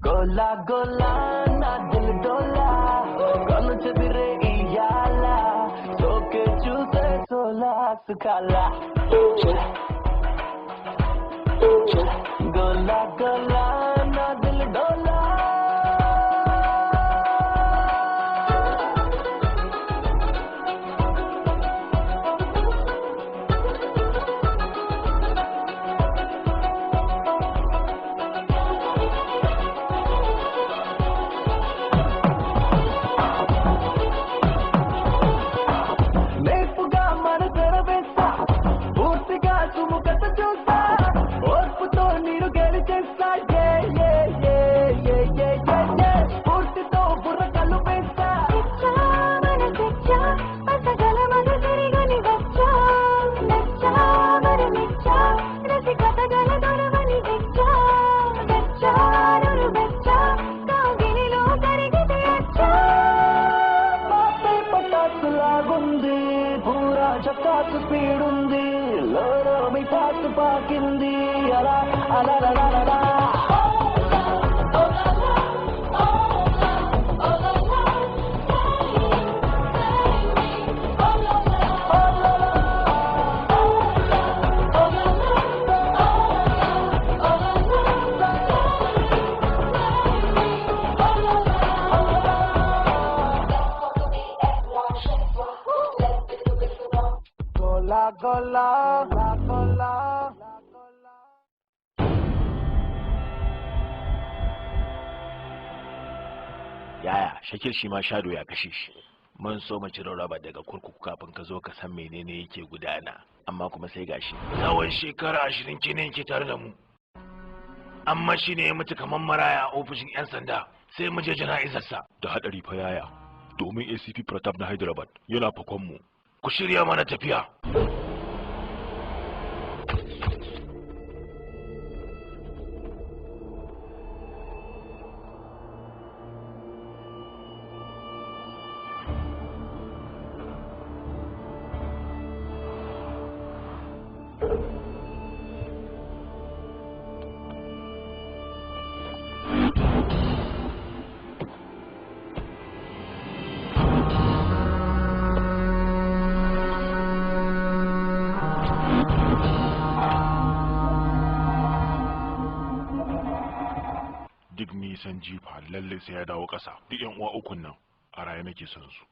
గోలా గోలా నా దిల్ డోలా కను చెదిరే ఇయాలా సోకే చూసే సోలా సుఖాలా గోలా గోలా నా దిల్ డోలా అలా అలా అలా అలా. Gola gola gola. Yaya, Shakil shi ma Shado ya kashe shi. Mun so mu ciro raba daga kurkuku kafin ka zo ka san menene yake gudana, amma kuma sai gashi. Tsawon shekara 20 kenan yake tare da mu. Amma shi ne ya mutu kamar maraya a ofishin 'yan sanda, sai mu je jana'izarsa. Da hadari fa yaya, domin ACP Pratap na Hyderabad yana fakon mu. Ku shirya mana tafiya. Duk nisan jifa lalle sai ya dawo ƙasa. Duk yan uwa ukun nan a raye nake son su.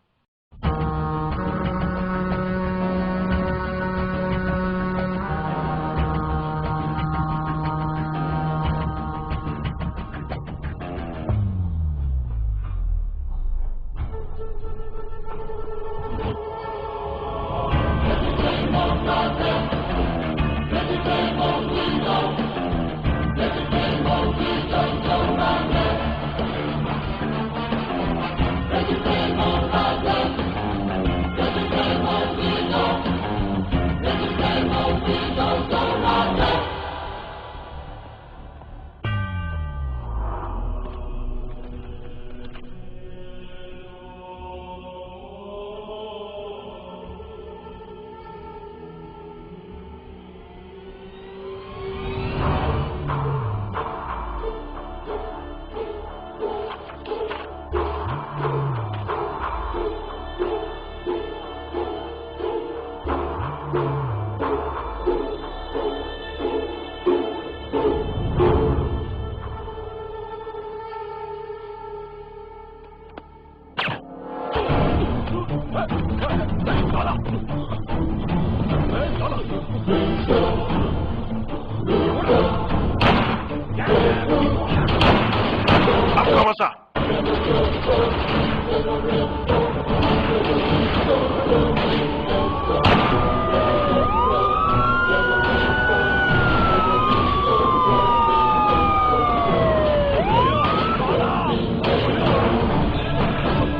Afka masa.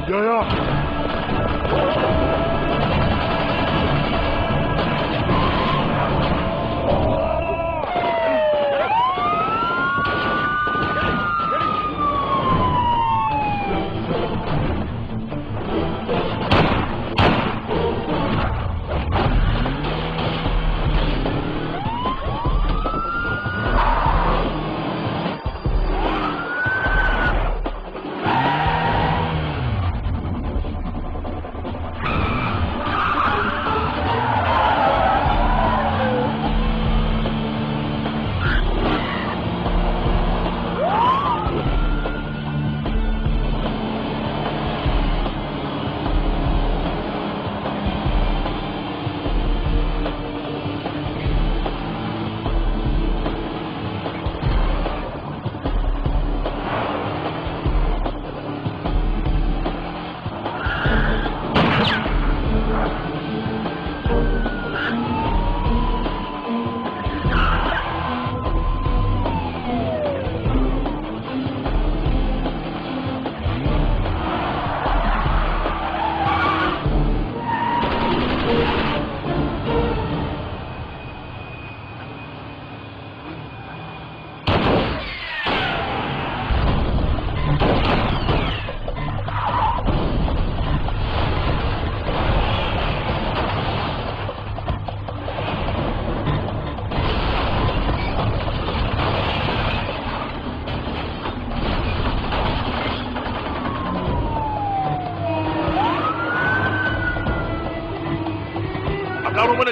Yaya!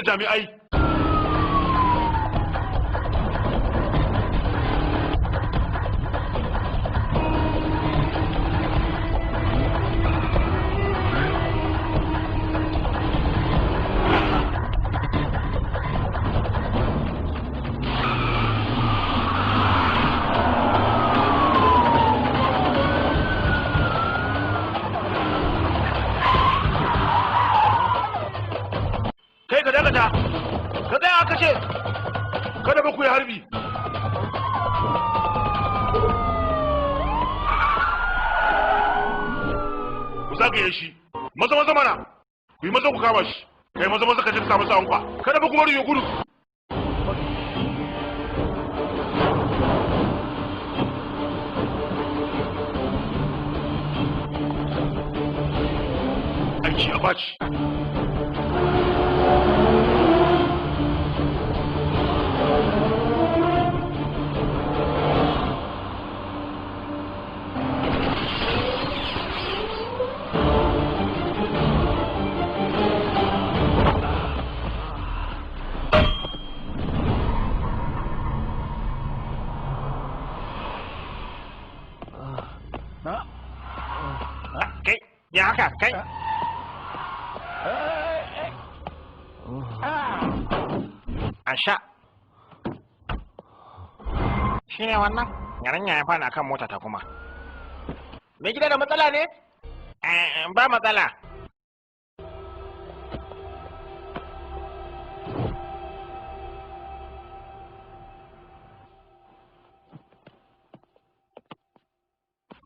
mana jami'ai. Kai ka dakata, ka tsaya aka ce, kada ba ku yi harbi. Ku zagaye shi, maza maza mana, ku yi maza ku kama shi, kai maza maza ka jirka masa ankwa, kada ba ku bari ya gudu. Aiki a baci. Kai, ya haka, kai. Asha. Shi ne wannan? Yarinya ya fada kan mota ta kuma. Mai gida da matsala ne? Ba matsala.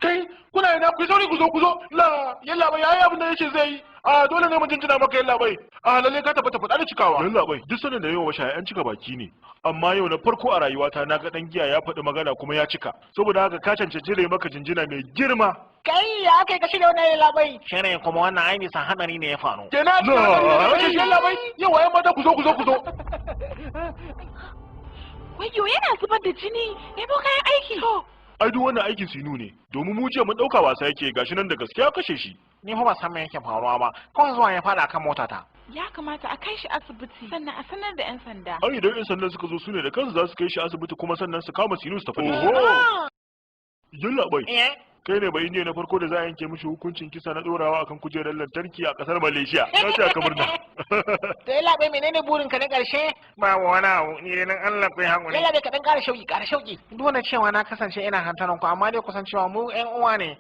Kai, kuna ina ku sauri ku zo ku zo. La, yalla bai yayi abin da yace zai yi. A dole ne mu jinjina maka yalla bai. A lalle ka tabbata faɗa da cikawa. Yalla bai, duk sanin da yau mashaya an cika baki ne. Amma yau na farko a rayuwata na ga dan giya ya faɗi magana kuma ya cika. Saboda haka ka cancanci da maka jinjina mai girma. Kai, ya kai ka shirya wannan yalla bai. Shirin kuma wannan ai bisa hadari ne ya faru. Kenan yalla bai. Yau wayan mata ku zo ku zo ku zo. Wayyo yana zubar da jini, nemo kayan aiki. Ai duk wannan aikin sinu ne, domin mu jiya mun dauka wasa yake gashi nan da gaskiya kashe shi. Ni fa ba san me yake faruwa ba, kawai zuwa ya fada kan motata. Ya kamata a kai shi asibiti sannan a sanar da 'yan sanda. Ai idan 'yan sandan suka zo su ne da kansu za su kai shi asibiti kuma sannan su kama sinu su tafi da shi. Oho! Yalla bai. Kai ne bai ne na farko da za a yanke mishi hukuncin kisa na dorawa akan kujerar lantarki a kasar Malaysia. Na ce aka murna. To yalla bai menene burin ka na karshe? Babu wani abu, ni dai nan Allah ku yi hakuri. Yalla bai ka dan ƙara shauki, ƙara shauki. Duk da cewa na kasance ina hantaran ku amma dai kusan cewa mu ƴan uwa ne.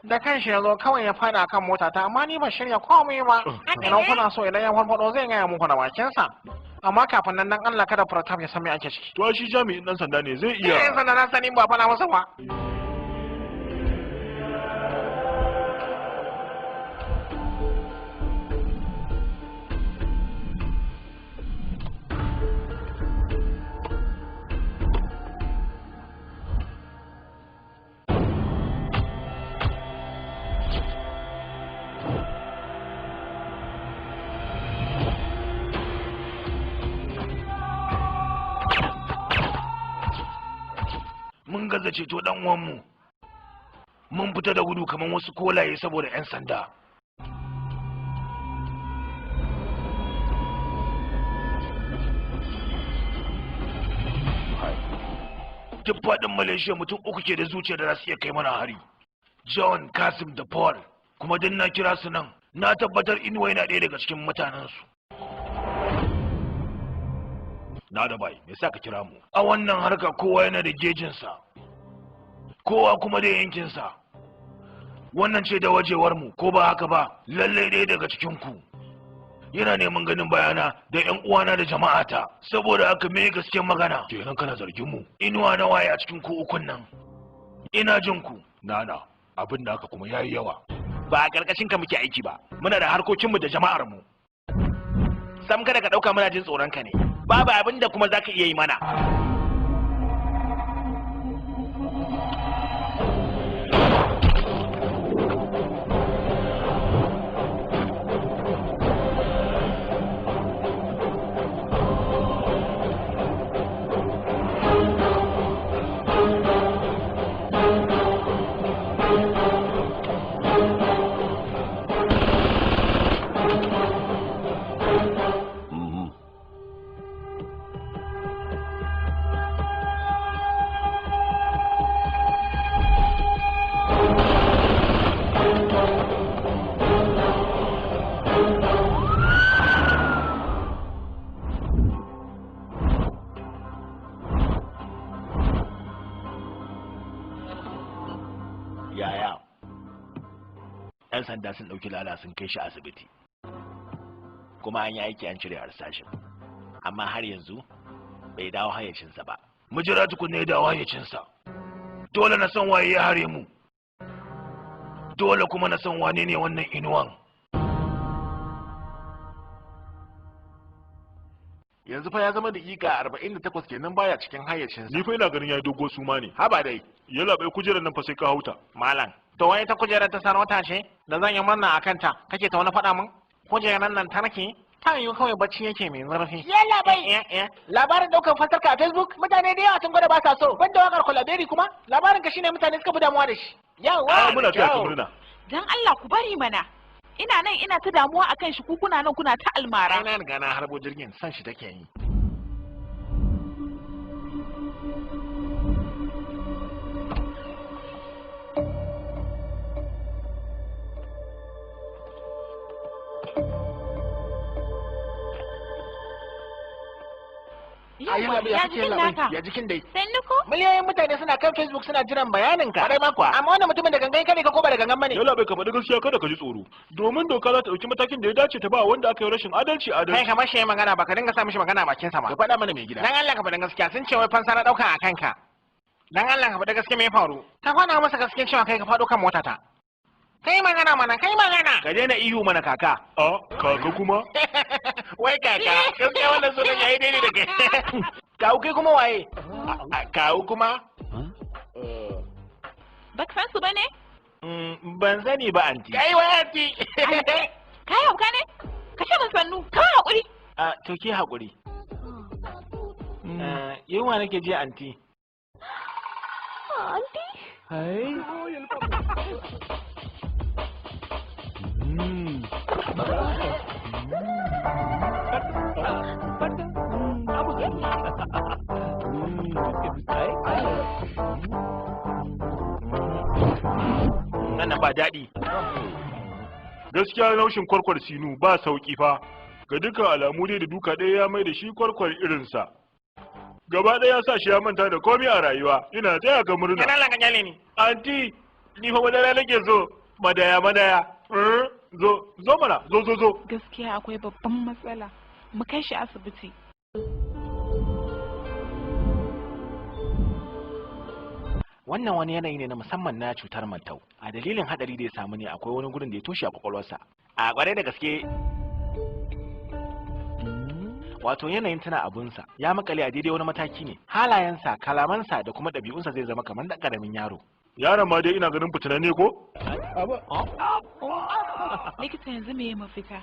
Da kanshi ya zo kawai ya fada kan motata amma ni ban shirya komai ba. Idan kuna so idan ya farfado zai gaya muku da bakinsa. Amma kafin nan dan Allah kada Pratap ya san me ake ciki. To shi jami'in dan sanda ne zai iya. Yan sanda na sani ba fada masa ba. Mun gaza ceto dan uwanmu. Mun fita da gudu kamar wasu kolaye saboda 'yan sanda. Duk faɗin Malaysia mutum uku ke da zuciya da za su iya kai mana hari. John, Kasim da Paul. Kuma duk na kira su nan, na tabbatar Inuwa yana ɗaya daga cikin mutanensu. Na da bai, me sa ka kira mu? A wannan harka kowa yana da gejinsa, kowa kuma da yankinsa. Wannan ce da wajewar mu, ko ba haka ba, lallai ɗaya daga cikin ku yana neman ganin bayana da ƴan uwana da jama'ata, saboda haka me gaskiyar magana? Kenan kana zargin mu? Inuwa na waye a cikin ku ukun nan? Ina jin ku. Nana, abin da haka kuma yayi yawa. Ba a ƙarƙashin ka muke aiki ba, muna da harkokinmu da jama'ar mu. Sam kada ka ɗauka muna jin tsoron ka ne. Babu abin da kuma za ka iya yi mana. Yaya, 'yan sanda sun ɗauki Lala sun kai shi asibiti. Kuma an yi aiki an cire harsashin. Amma har yanzu bai dawo hayyacinsa ba. Mu jira tukunna ya dawo hayyacinsa. Dole na san waye ya hare mu. Dole kuma na san wane ne wannan inuwan. Yanzu fa ya zama daƙiƙa 48 kenan baya cikin hayyacinsa. Ni fa ina ganin yayi dogo suma ne. Haba dai. Yalla bai kujerar nan fa sai ka hauta. Malam, to wai ta kujerar ta sarauta ce da zan yi murna a kanta kake ta wani faɗa min? Kujerar nan ta nake ta yiwu kawai bacci yake mai zurfi. Yalla bai. Labarin ɗaukar fasarka a Facebook mutane da yawa sun gwada ba sa so. Banda wakar Kolaberi kuma labarin ka shine mutane suka fi damuwa da shi. Yawa. Muna taya ka murna. Dan Allah ku bari mana. Ina nan ina ta damuwa akan shi, ku kuna nan kuna ta almara. Ai na riga na harbo jirgin, san shi take yi. Yawwa, ya jikin naka. Ya jikin dai. Sannu ko? Miliyoyin mutane suna kan Facebook suna jiran bayanin ka. Kwarai ma kuwa. Amma wannan mutumin da gangan kare ka ko ba da gangan bane. Yalla bai ka faɗi gaskiya, kada ka ji tsoro. Domin doka za ta ɗauki matakin da ya dace ta ba wanda aka yi rashin adalci adalci. Kai kamar shi ya magana ba ka dinga sa mishi magana bakin sa ba. Ka faɗa mana mai gida. Dan Allah ka faɗi gaskiya, sun ce wai fansa na ɗauka a kanka. Dan Allah ka faɗi gaskiya, me ya faru? Ka faɗa masa gaskiya cewa kai ka faɗo kan motata. Kai magana mana, kai magana. Ka daina ihu mana kaka. A kaka kuma? Wai kaka, gaskiya wannan sunan yayi daidai da kai. Kawu kai kuma waye? Kawu kuma? Ba ka san su bane? Ban sani ba anti. Kai wai anti. Kai hauka ne? Ka ce min sannu, ka haƙuri. A to ke haƙuri. Yunwa nake ji anti. Anti. Hai. Wannan ba daɗi. Gaskiya naushin kwarkwar sinu ba sauki fa. Ga dukkan alamu dai da duka ɗaya ya mai da shi kwarkwar irinsa. Gaba ɗaya ya sa shi ya manta da komai a rayuwa. Ina taya ka murna. Kana langan kyale ni. Anti, ni fa madara nake so. Madaya madaya. Zo, zo mana, zo zo zo. Gaskiya akwai babban matsala. Mu kai shi asibiti. Wannan wani yanayi ne na musamman na cutar mantau. A dalilin hadari da ya samu ne akwai wani gurin da ya toshe a kwakwalwarsa. A kwarai da gaske wato yanayin tana abunsa ya makale a daidai wani mataki ne. Halayensa, kalamansa da kuma ɗabi'unsa zai zama kamar ɗan ƙaramin yaro. Yaron ma dai ina ganin fitinanne ko? Likita yanzu me mafita?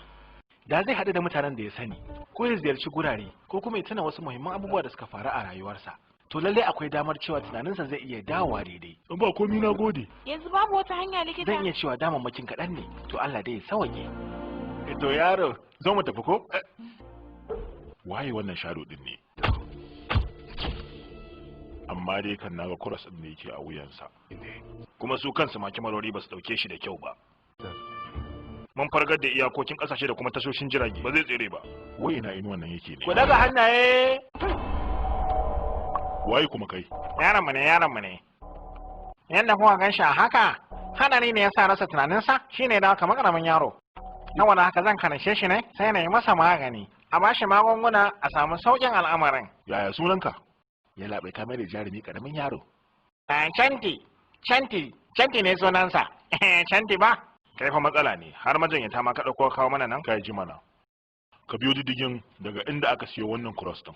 Da zai haɗu da mutanen da ya sani, ko ya ziyarci gurare, ko kuma ya tuna wasu muhimman abubuwa da suka faru a rayuwarsa. To lallai akwai damar cewa tunaninsa zai iya dawowa daidai. In ba komi na gode. Yanzu babu wata hanya likita? Zan iya cewa damammakin kaɗan ne, to Allah dai ya sawaye. To yaro, zo mu tafi ko? Waye wannan sharo din ne? Amma dai kan naga kuras din ne yake a wuyansa. Kuma su kansu ma kyamarori ba su ɗauke shi da kyau ba. Mun fargar da iyakokin ƙasashe da kuma tashoshin jirage, ba zai tsere ba. Wai ina inuwan nan yake ne? Ku daga hannaye! Waye kuma kai? Yaron mu ne, yaron mu ne. Yanda kuka gan shi a haka, hadari ne ya sa rasa tunaninsa, shine da kamar karamin yaro. Saboda haka zan karshe shi ne, sai na yi masa magani. A bashi magunguna a samu sauƙin al'amarin. Yaya sunanka? Ya labai ka mai da jarumi karamin yaro. Chanti, Chanti, Chanti ne sunansa. Chanti ba? Kai fa matsala ne, har majinyata ma ka ɗauko kawo mana nan? Kai ji mana. Ka biyo diddigin daga inda aka siyo wannan cross ɗin.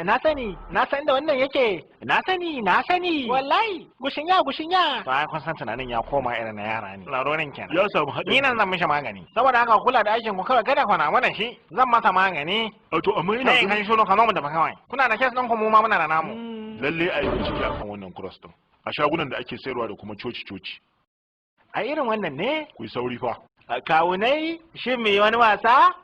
Na sani, na san da wannan yake. Na sani, na sani. Wallahi, gushin ya, gushin ya. To ai kun san tunanin ya koma irin na yara ne. Larorin kenan. Ya samu haɗari. Ni nan zan mishi magani. Saboda haka kula da aikin ku kawai, kada ku na mana shi. Zan masa magani. A to amma ina Kai kan shiru ka zo mu tafi kawai. Kuna da kes ɗin ku, mu ma muna da namu. Lalle a yi bincike akan wannan cross ɗin. A shagunan da ake sayarwa da kuma coci-coci. A irin wannan ne? Ku yi sauri fa. Kawunai, shin mu yi wani wasa?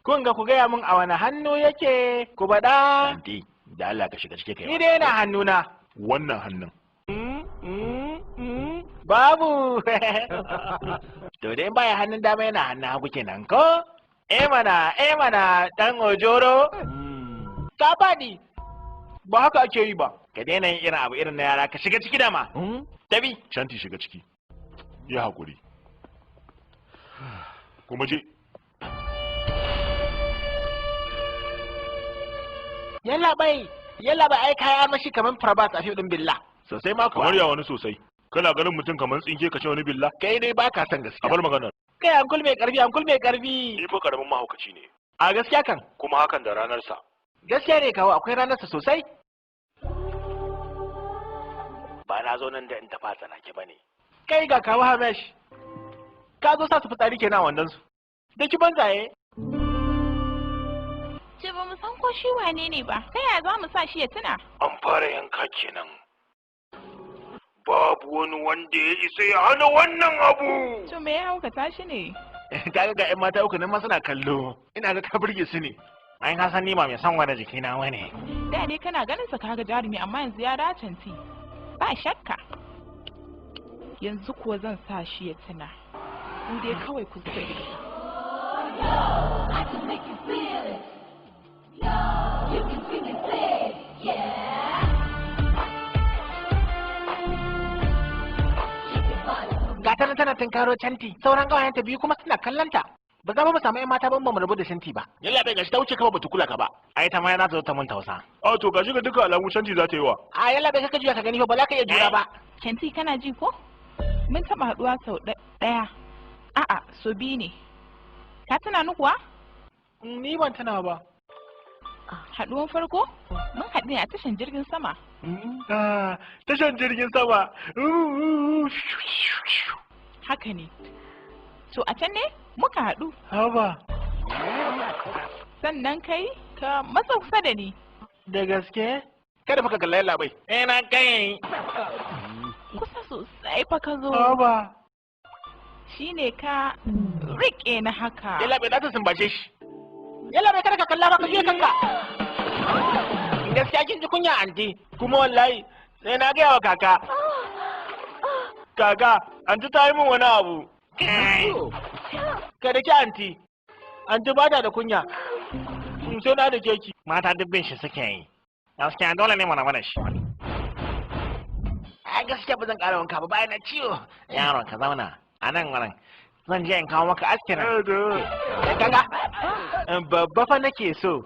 Kun ga ku gaya min a wani hannu yake, ku baɗa. Anti, da Allah ka shiga cike kai. Ni dai yana hannuna. Wannan hannun. Babu. To dai baya hannun dama yana hannun hagu kenan ko? Eh mana, eh mana, dan ojoro. Ka faɗi. Ba haka ake yi ba. Ka daina yin irin abu irin na yara, ka shiga ciki dama. Tabi. Shanti shiga ciki. Ya haƙuri. Kuma je. Yalla bai, yalla bai, ai kayan armashi kamar Prabhat a fim din Billa. Sosai ma kuwa. Kamar ya wani sosai. Kana ganin mutum kamar tsinke ka ce wani Billa? Kai dai baka son gaskiya. A bar maganar. Kai ankul mai karfi, ankul mai karfi. Ni fa karamin mahaukaci ne. A gaskiya kan. Kuma hakan da ranarsa. Gaskiya ne kawo, akwai ranarsa sosai. Ba na zo nan da in tafa tsanake ba ne. Kai ga kawo Hamesh. Ka zo sa su fitsari kenan wannan su. Da ki banzaye. Ce ba mu san ko shi wane ne ba. Ta yaya za mu sa shi ya tuna? An fara yanka kenan. Babu wani wanda ya isa ya hana wannan abu. To me ya haukata shi ne? Kaga ga 'yan mata uku nan ma suna kallo. Ina ga ka burge su ne. Ai ka san ni ba mai son gwada jikina bane. Da dai kana ganin sa kaga jarumi, amma yanzu ya dacanti. Ba shakka. Yanzu kuwa zan sa shi ya tuna. Ku dai kawai ku zuba ido. I can make you feel it. You can scream and say it. Yeah. Gata nan tana tunkaro Canti, sauran ƙawayenta biyu kuma suna kallon ta. Ba za mu samu 'yan mata ban ba mu rabu da Shanti ba. Yalla bai, gashi ta wuce kawai bata kula ka ba. Ai ta ma za ta zo ta mun tausa. A to gashi ga duka alamu Shanti za ta yi wa. A yalla bai, kaka juya ka gani fa, ba za ka iya jura ba. Canti, kana ji ko? Mun taɓa haɗuwa sau ɗaya. A'a, sau biyu ne. Ka tuna ni kuwa? Ni ban tuna ba. Haɗuwan farko, mun haɗu ne a tashan jirgin sama. Tashan jirgin sama. Haka ne. To a can ne muka haɗu. Haba. Sannan kai ka matsa kusa da ni. Da gaske? Kada fa ka kalla yalla bai. Eh na kai. Kusa sosai fa ka zo. Haba. Shine ka riƙe na haka. Yalla bai, za ta sumbace shi. Yalla bai, kada ka kalla ba, ka juya kanka. Gaskiya kin ji kunya anti, kuma wallahi sai na gaya wa kaka. Kaka, anti ta yi min wani abu. Ka da ki anti. Anti ba ta da kunya. Sai na da keki. Mata dubbin shi suke yi. Gaskiya dole ne mu rabu da shi. Ai gaskiya ba zan ƙara wanka ba, bayan na ciwo. Yaron, ka zauna a nan wurin. Zan je in kawo maka askirin. Kaga, babba fa nake so.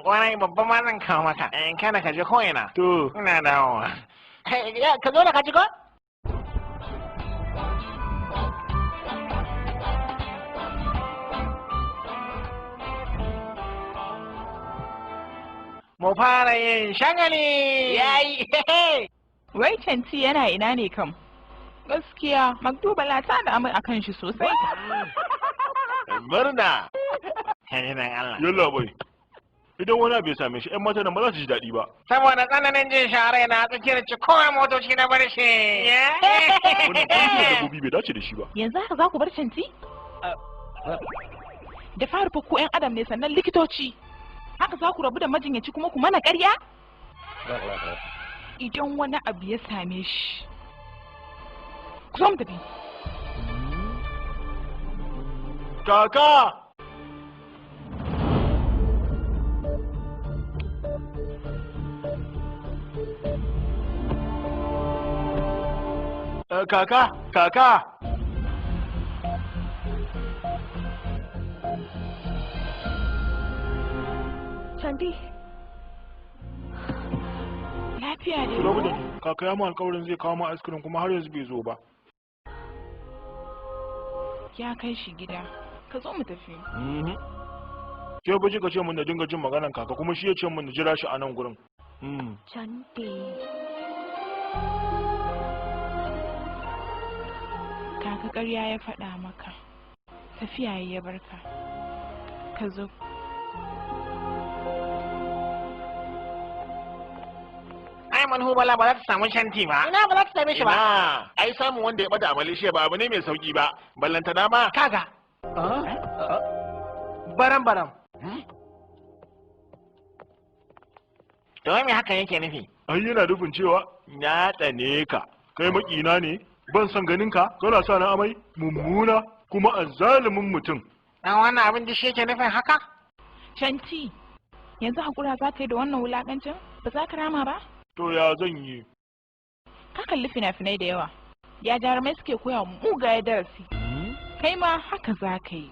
Wani babba ma zan kawo maka. In kana ka je ko'ina. To. Ina dawowa. Ka zo da ka ci ko? Mu fara yin shagali. Yayi. Wai Canti yana ina ne kam? Gaskiya, Magdubala ta da amai akan shi sosai. Murna. Kai dan Allah. Yalla bai. Idan wani abu ya same shi, 'yan mata nan ba za su ji daɗi ba. Saboda tsananin jin share na tsakiyar ci kowa motoci na bar shi. Wannan kungiyar dabbobi bai dace da shi ba. Yanzu haka za ku bar Canti? Da fari fa ku 'yan adam ne sannan likitoci. Haka za ku rabu da majinyaci kuma ku mana ƙarya? Idan wani abu ya same shi. Ku zo mu tafi. Kaka! Kaka, kaka! Chanti. Lafiya ne. Rabu da ni. Kaka ya mu alƙawarin zai kawo mu ice cream kuma har yanzu bai zo ba. Ya kai shi gida. Ka zo mu tafi. Ke ba ka ce mun da dinga jin maganan kaka, kuma shi ya ce mun na jira shi a nan gurin. Chanti. Kaka ƙarya ya faɗa maka. Tafiya ya barka. Ka zo. Ai Manhubala ba za ta samu Shanti ba. Ina ba za ta same shi ba. Ina, ai samun wanda ya bada a Malaysia ba abu ne mai sauki ba. Ballantana ma. Kaga. Baram baram. To me hakan yake nufi? Ai yana nufin cewa na tsane ka. Kai makina ne, ban son ganin ka, kana sa na amai, mummuna kuma azzalumin mutum. Dan wannan abin da shi yake nufin haka? Shanti, yanzu hakura za ka yi da wannan wulakancin? Ba za ka rama ba? To ya zan yi? Ka kalli fina-finai da yawa. Ya jarumai suke koya wa mugaye darasi. Kai ma haka za ka yi.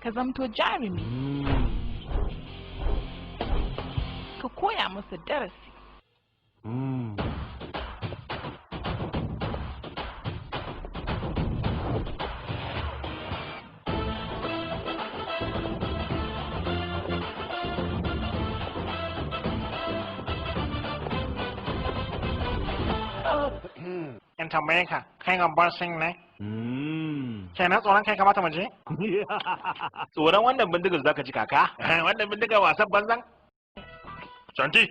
Ka zamto jarumi. Ka koya masa darasi. In tambaye ka, kai Gabbar Singh ne? Kenan tsoron kai kamata mu je? Tsoron wannan bindigar zaka ji kaka. Wannan bindigar wasan banzan. Shanti,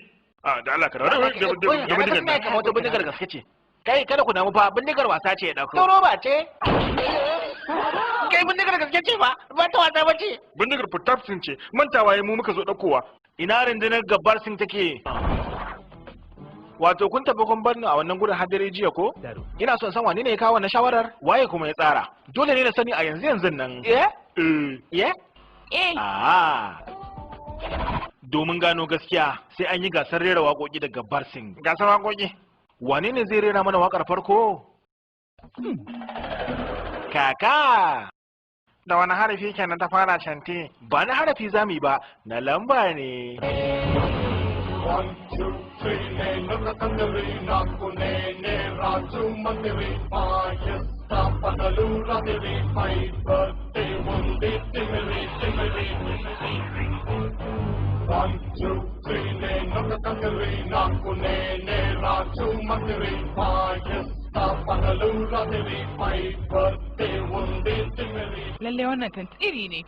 a da Allah ka rawa da bindigar nan. Kamar wata bindigar gaske ce. Kai kada ku damu fa, bindigar wasa ce ya dauko. To roba ce. Kai bindigar gaske ce ba, ba ta wasa ba ce. Bindigar Pratap ce, mantawa mu muka zo daukowa. Ina rundunar Gabbar Singh take? Wato kun tafi kun bar ni a wannan gudun hadari jiya ko? Ina son san wane ne ya kawo wannan shawarar, waye kuma ya tsara. Dole ne na sani a yanzu yanzu nan. Eh? Eh? Eh. Ah. Domin gano gaskiya sai an yi gasar rera waƙoƙi da Gabbar Singh. Gasar waƙoƙi? Wane ne zai rera mana waƙar farko? Kaka! Da wani harafi kenan ta fara Shanti? Ba na harafi zamu yi ba, na lamba ne. 1, 2, 3, నేను తండ్రి నాకు నేనే రాజు మంత్రి పాయస్తా పగలు రాత్రి పై బర్త్డే ఉంది తిమిరి తిమిరి. 1, 2, 3, నేను తండ్రి నాకు నేనే రాజు మంత్రి పాయస్తా పగలు రాత్రి పై బర్త్డే ఉంది తిమిరి. Lalle wannan tantiri ne.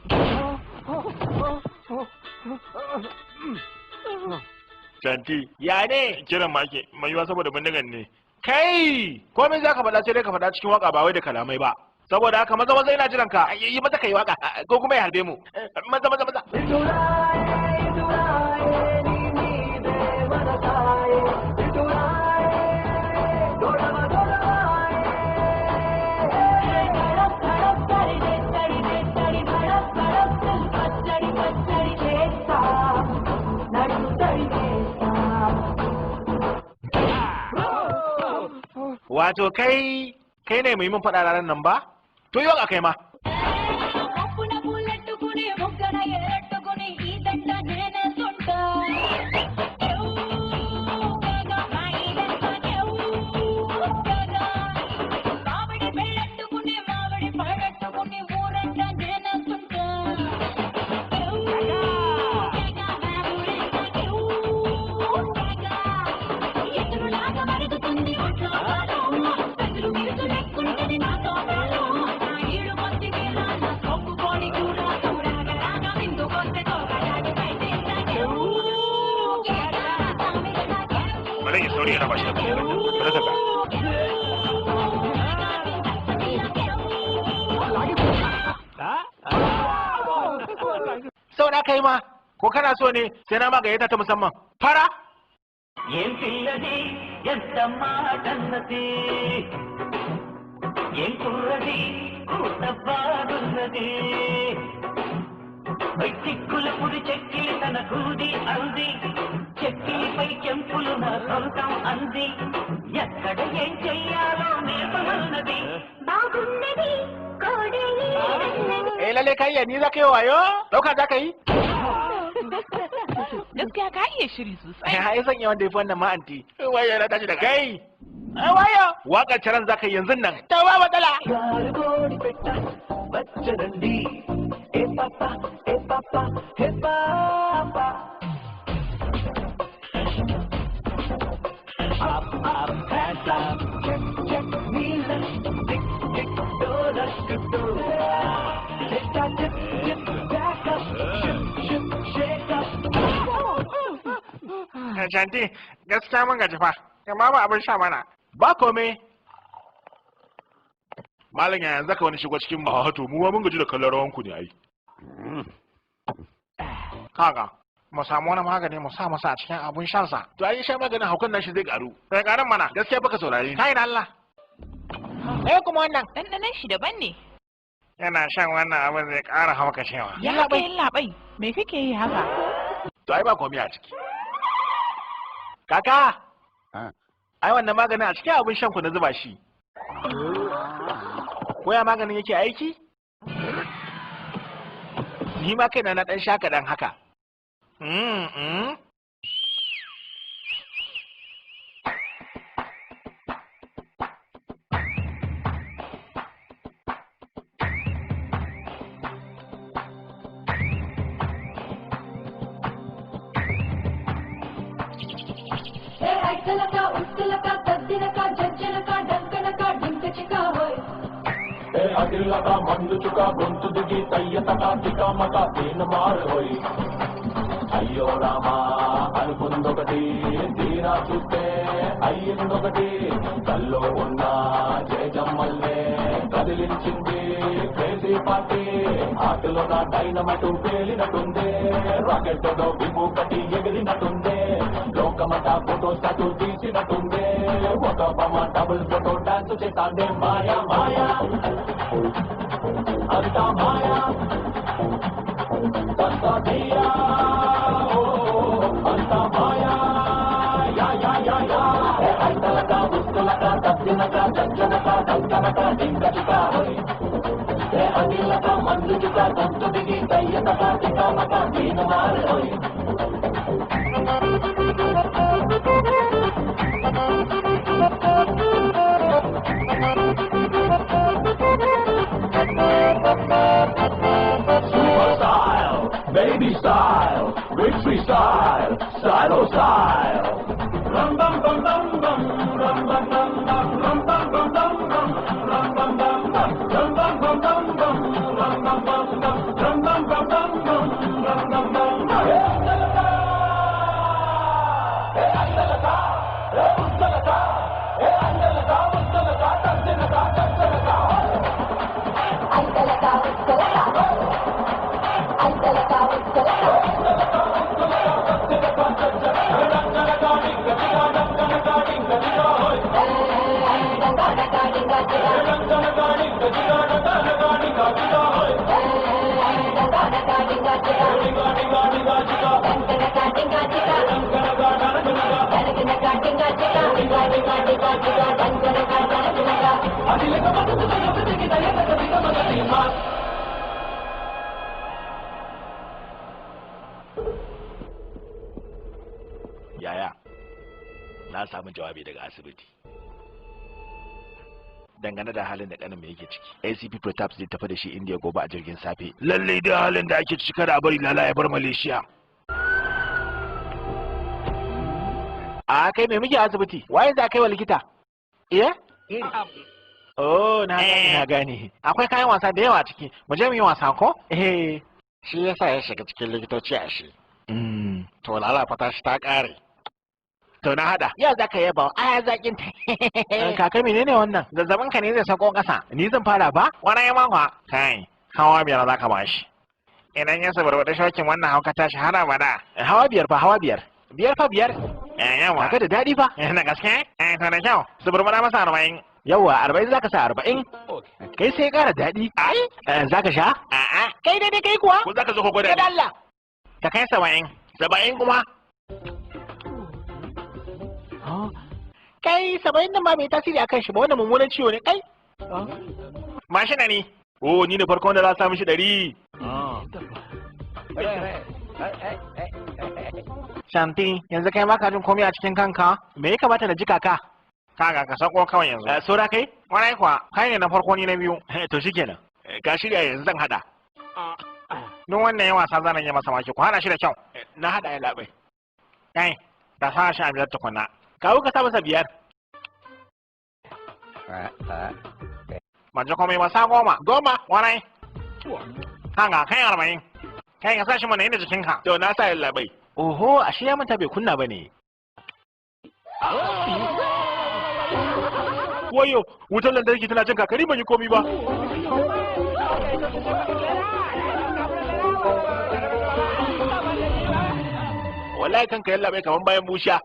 Shanti. Ya ne? Kiran ma ake, mai yiwa saboda bindigan ne. Kai! Komai za ka faɗa sai dai ka faɗa cikin waka ba wai da kalamai ba. Saboda haka maza maza ina jiran ka, yi maza ka yi waka ko kuma ya harbe mu. Maza maza maza. Wato kai kai ne mai mun faɗa ranar nan ba? To yi waka kai ma. Bari ya sauri ya raba shi da bindigar nan. Bari ka ga. Saura kai ma, ko kana so ne sai na magayyata ta musamman. Fara? ఏం పిల్లది ఎంత మాటన్నది ఏం కుర్రది కూత బాగున్నది చిక్కుల పుడి చెక్కిలి తన కూది అంది చెక్కిలిపై చెంపులు నా సొంతం అంది ఎక్కడ ఏం చెయ్యాలో నేర్పమన్నది బాగున్నది కోడలి. Eh lalle kai ya ni za ka yi wayo? Dauka za ka yi? Gaskiya ka iya shiri sosai. Ai zan iya wanda ya fi wannan ma anti. Wayo na tashi da kai. Ai wayo. Waƙar caran za ka yi yanzu nan. To ba matsala. కోడి పెట్ట వచ్చరండి ఏ పాప ఏ పాప హే పాప up up hands up check check నీలం tick tick dholak to check check check back up ship ship shake up. Shanti, gaskiya mun gaji fa. Amma ba abin sha mana. Ba kome. Malam ya yanzu ka wani shigo cikin mu. A to mu ma mun gaji da kallon rawanku ne ai. Kaga, mu samu wani magani mu sa masa a cikin abun shansa. To ai sha maganin haukan nashi zai karu. Sai karin mana. Gaskiya baka saurare ni. Kai da Allah. Eh kuma wannan. Ɗanɗanon shi daban ne. Yana shan wannan abin zai ƙara haukacewa. Ya kai labai, me kake yi haka? To ai ba komai a ciki. Kaka! Ai wannan maganin a cikin abin shan ku na zuba shi. Koya maganin yake aiki? Ni ma kaina na dan sha kaɗan haka. అదిల్లక మందు చుక గొంతు దిగి తయ్యతక తికమక తీనమారు హోయ్. అయ్యో రామా అనుకుందొకటి తీరా చూస్తే అయ్యిందొకటి. కల్లో ఉన్న జయజమ్మల్నే కదిలించింది క్రేజీ పార్టీ. ఆటలో నా డైనమైట్ పేలినట్టుందే, రాకెట్ విభూకటి ఎగిరినట్టుందే, లోకమంతా ఫోటో స్టాటు తీసినట్టుందే, ఒక బొమ్మ double photo dance చేస్తాందే. మాయా మాయా అంతా మాయా తస్సదియా అంతా మాయా yeah yeah yeah yeah. ఐతలక ఉస్తులక తద్దినక జజ్జనక దంకనక డింకచిక ఏ అదిలక మందుచిక గొంతు దిగి దయ్యతక తికమక దీనమారు హోయ్. Super style, baby style, victory style, stylo style. Rum bum bum bum bum, rum bum bum bum, rum bum bum bum bum, rum bum bum bum, rum bum bum bum bum, rum bum bum bum, rum bum bum bum bum, rum bum bum bum. Hey Andalaka, hey Ustalaka, hey Andalaka, Ustalaka, Tadinaka, Tadinaka. Andalaka, Ustalaka, Andalaka, Ustalaka. Yaya, na samu jawabi daga asibiti dangane da halin da kanin mai yake ciki. ACP Pratap zai tafi da shi India gobe a jirgin safe. Lallai da halin da ake ciki kada a bari Lala ya bar Malaysia. A kai me muke asibiti? Waye za kai wa likita? Eh? Oh, na gane, na gane. Akwai kayan wasa da yawa a ciki. Mu je mu yi wasa ko? Eh. Shi yasa ya shiga cikin likitoci a shi. To Lala fa tashi ta kare. To na hada. Yau zaka yaba aya zakin ta. Kaka menene wannan? Zazzabin ka ne zai sako kasa. Ni zan fara ba? Wani makwa. Kai, hawa 5 zaka bashi. Idan ya sabarbaɗi shokin wannan hauka tashi har abada. Hawa 5 fa, hawa 5. 5 fa 5. Yawa. Kaka da daɗi fa. Na gaske? To da kyau. Suburbura masa 40. Yawa, 40 zaka sa 40. Kai sai ƙara daɗi. Ai? Zaka sha? A'a. Kai dai kai kuwa? Ko zaka zo ka gwada ni? Kada Allah. Ka kai 70. 70 kuma? Kai 70 nan ba mai tasiri akan shi ba, wannan mummunan ciwo ne kai. Ba shi 100. Oh, ni ne farkon wanda za a sa mishi 100. Shanti, yanzu kai ma ka jin komai a cikin kanka? Me ya kamata na ji kaka? Kaga ka sako kawai yanzu. Saura kai? Warai kuwa, kai ne na farko ni na biyu. To shikenan. Ka shirya yanzu zan hada. Duk wannan ya wasa zan yi masa maki, ku hada shi da kyau. Na hada ya labai. Kai, ka sa shi a 5 tukunna. Kawo ka sa masa 5. Ban ji komai ba, sa 10. 10? Warai. Kaga kai 40. Kai ka sa shi mana inda jikinka. To na sa ya labai. Oho, ashe ya manta bai kunna ba ne. Wayo, wutar lantarki tana cin kakari ban yi komi ba. Wallahi kanka yalla bai kaman bayan busha.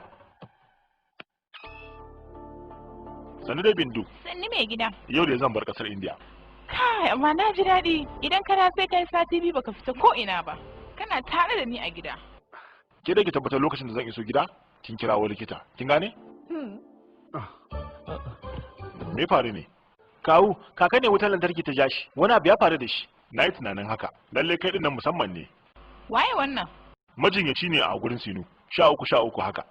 Sannu dai Bindu. Sannu mai gida. Yau da zan bar kasar India. Kai, amma na ji daɗi. Idan kana sai kai sati 2 baka fita ko ina ba. Kana tare da ni a gida. Ke da ki tabbatar lokacin da zan iso gida, kin kirawo likita. Kin gane? Me faru ne? Kawu, kaka ne wutar lantarki ta ja shi. Wani abu ya faru da shi. Na yi tunanin haka. Lalle kai din nan musamman ne. Waye wannan? Majinyaci ne a gurin Sinu. 13 13 haka.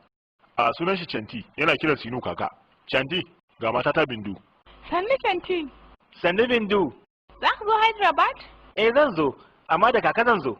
A sunan shi Chanti, yana kiran Sinu kaka. Chanti, ga matata Bindu. Sannu Chanti. Sannu Bindu. Za ka zo Hyderabad? Eh zan zo, amma da kaka zan zo.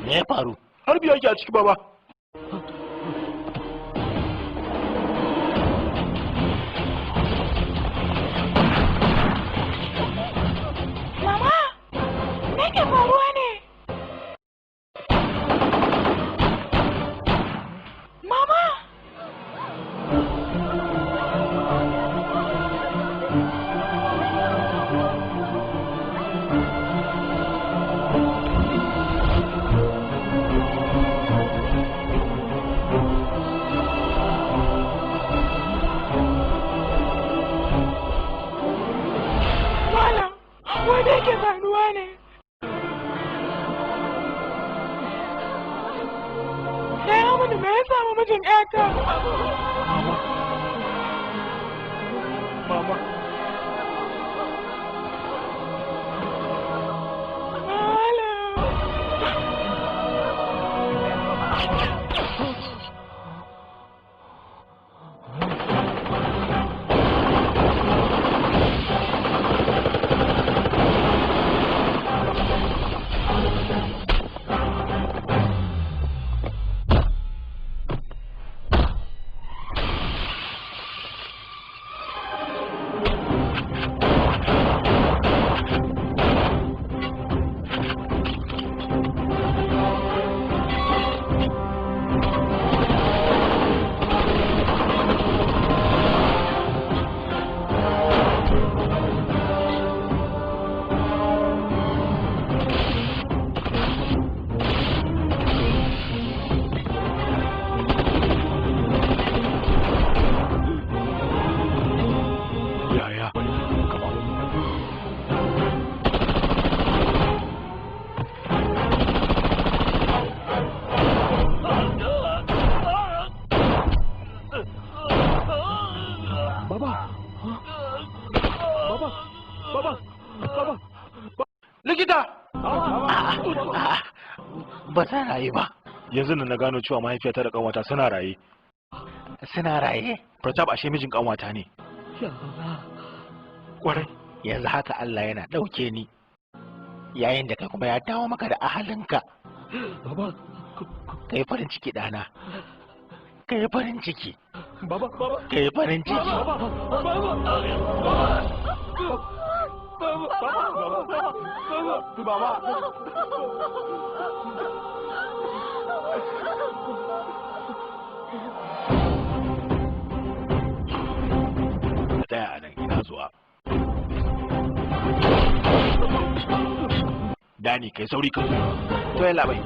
Me ya faru? Har biya ki a ciki baba. Mama, me ke faruwa ne? Mama! Malam, wanda yake faruwa ne? Gaya mini me ya samu mijin ƴata? Mama. Malam. Yaya. Baba. Baba. Baba. Baba. Likita! Ba ta rayu ba. Yanzu nan na gano cewa mahaifiyata da kanwata suna raye. Suna raye? Pratap ashe mijin kanwata ne. Kwarai. Yanzu haka Allah yana ɗauke ni. Yayin da kai kuma ya dawo maka da ahalinka. Baba. Kai farin ciki ɗana. Kai farin ciki. Baba. Baba. Kai farin ciki. Baba. Baba. Baba. Tsaya a nan ina zuwa. Dani kai sauri ka zo. To yalla bai.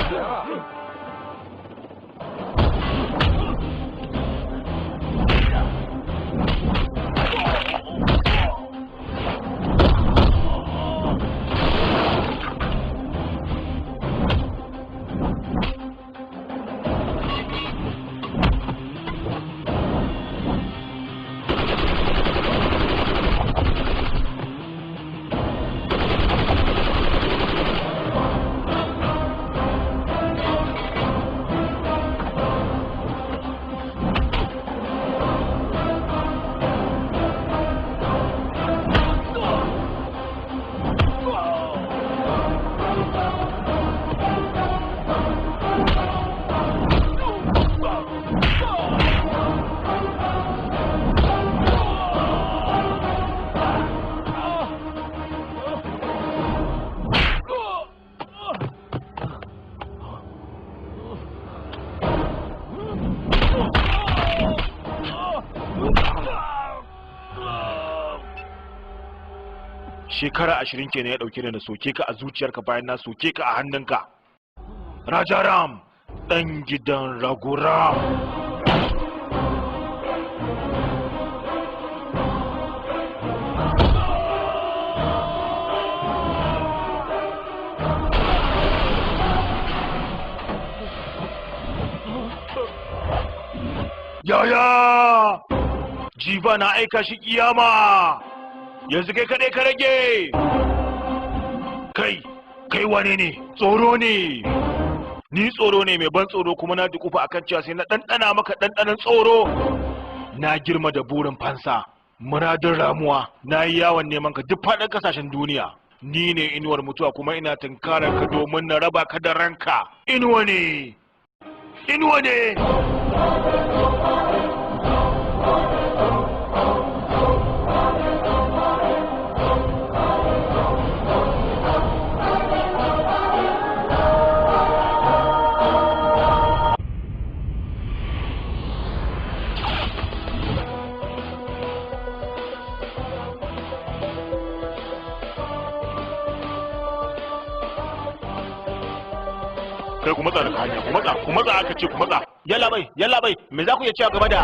Thank you. Shekara 20 kenan ya dauke ni na soke ka a zuciyarka bayan na soke ka a hannunka. Rajaram, dan gidan Raghuram. Yaya! Jiva na aika shi kiyama! Yanzu kai kaɗai ka rage! Kai, kai wane ne? Tsoro ne! Ni tsoro ne mai ban tsoro kuma na dukufa akan cewa sai na ɗanɗana maka ɗanɗanon tsoro! Na girma da burin fansa, muradin ramuwa, na yi yawon neman ka duk faɗin ƙasashen duniya. Ni ne inuwar mutuwa kuma ina tunkarar ka domin na raba ka da ranka. Inuwa ne! Inuwa ne! Kai ku matsa daga hanya, ku matsa, ku matsa aka ce ku matsa. Yalla bai, yalla bai, me za ku iya cewa game da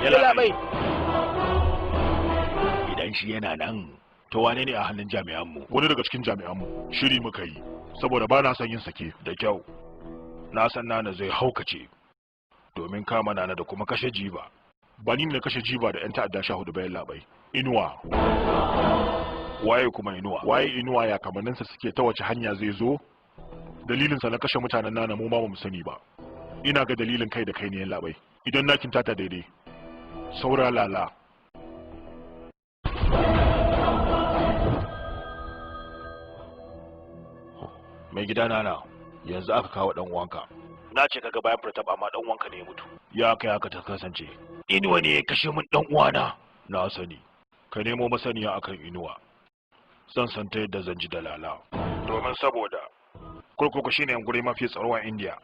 Yalla bai. Idan shi yana nan, to wane ne a hannun jami'anmu? Wani daga cikin jami'anmu, shiri muka yi, saboda ba na son yin sake da kyau. Na san Nana zai haukace domin kama Nana da kuma kashe Jiba. Ba ni ne kashe Jiba da 'yan ta'adda 14 bayan labai. Inuwa. Waye kuma Inuwa? Waye Inuwa ya kamanninsa suke ta wace hanya zai zo? Dalilinsa na kashe mutanen Nana mu ma ba mu sani ba. Ina ga dalilin kai da kai ne labai. Idan na kintata daidai. Saura lala. Mai gida Nana, yanzu aka kawo dan uwanka. Na ce kaga bayan Pratap amma dan uwanka ne ya mutu. Ya kai haka ta kasance. Inuwa ne ya kashe min dan uwana. Na sani. Ka nemo masaniya akan Inuwa. Zan san ta yadda zan ji da lala. Domin saboda kurkuku shine guri mafi tsaro a India.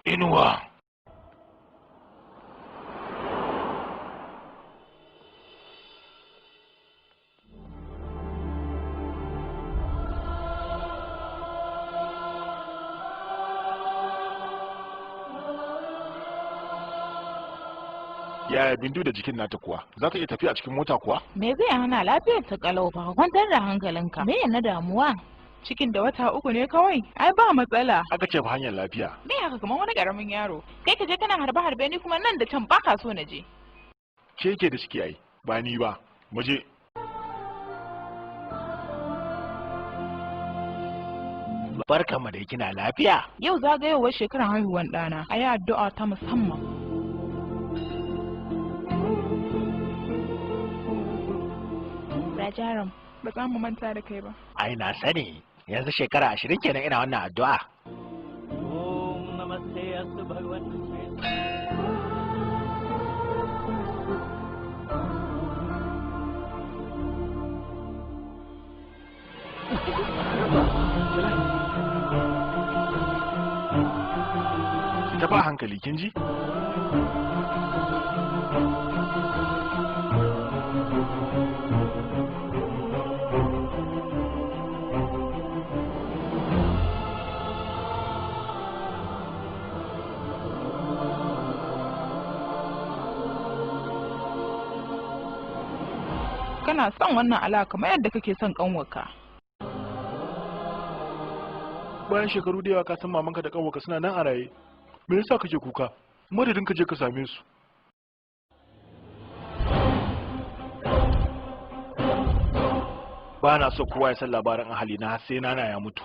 Inuwa. Yaya Bindu da jikin nata kuwa? Za ta iya tafiya a cikin mota kuwa? Me zai hana lafiyar ta kalau fa, ka kwantar da hankalinka. Me na damuwa? Cikin da wata 3 ne kawai, ai ba matsala. Aka ce fa hanyar lafiya. Me haka kamar wani karamin yaro? Kai ka je kana harbe harbe ni kuma nan da can baka so na je. Ke ke da ciki ai, ba ni ba. Mu je. Barkanmu da kina lafiya. Yau zagayowar shekarar haihuwan ɗana, a yi addu'a ta musamman. Rajaram, ba za mu manta da kai ba. Ai na sani, yanzu shekara 20 kenan ina wannan addu'a. Ki tafi a hankali kin ji? Kana son wannan ala kamar yadda kake son kanwarka. Bayan shekaru da yawa ka san mamanka da kanwarka suna nan a raye. Me yasa kake kuka? Madadin ka je ka same su. Ba na so kowa ya san labarin ahali na har sai Nana ya mutu.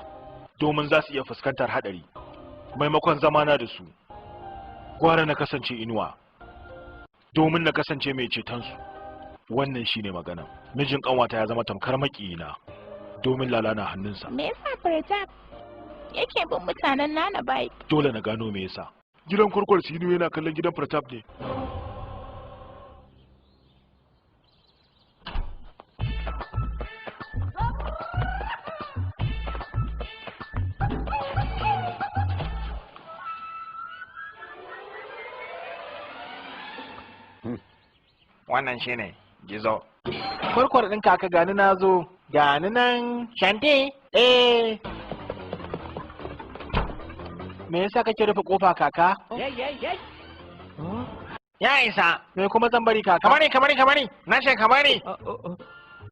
Domin za su iya fuskantar hadari. Maimakon zamana da su, gwara na kasance Inuwa. Domin na kasance mai ceton su. Wannan shine magana. Mijin kanwata ya zama tamkar makiyina domin lala na hannunsa. Me yasa Pratap yake bin mutanen Nana bai? Dole na gano me yasa. Gidan kurkur Sinu yana kallon gidan Pratap ne. Wannan shine gizo. Kwarkwar ɗin kaka gani na zo. Gani nan. Shanti. Eh. Me yasa kake rufe kofa kaka? Ya isa. Me kuma zan bari kaka? Kamari kamari kamari. Na ce kamari.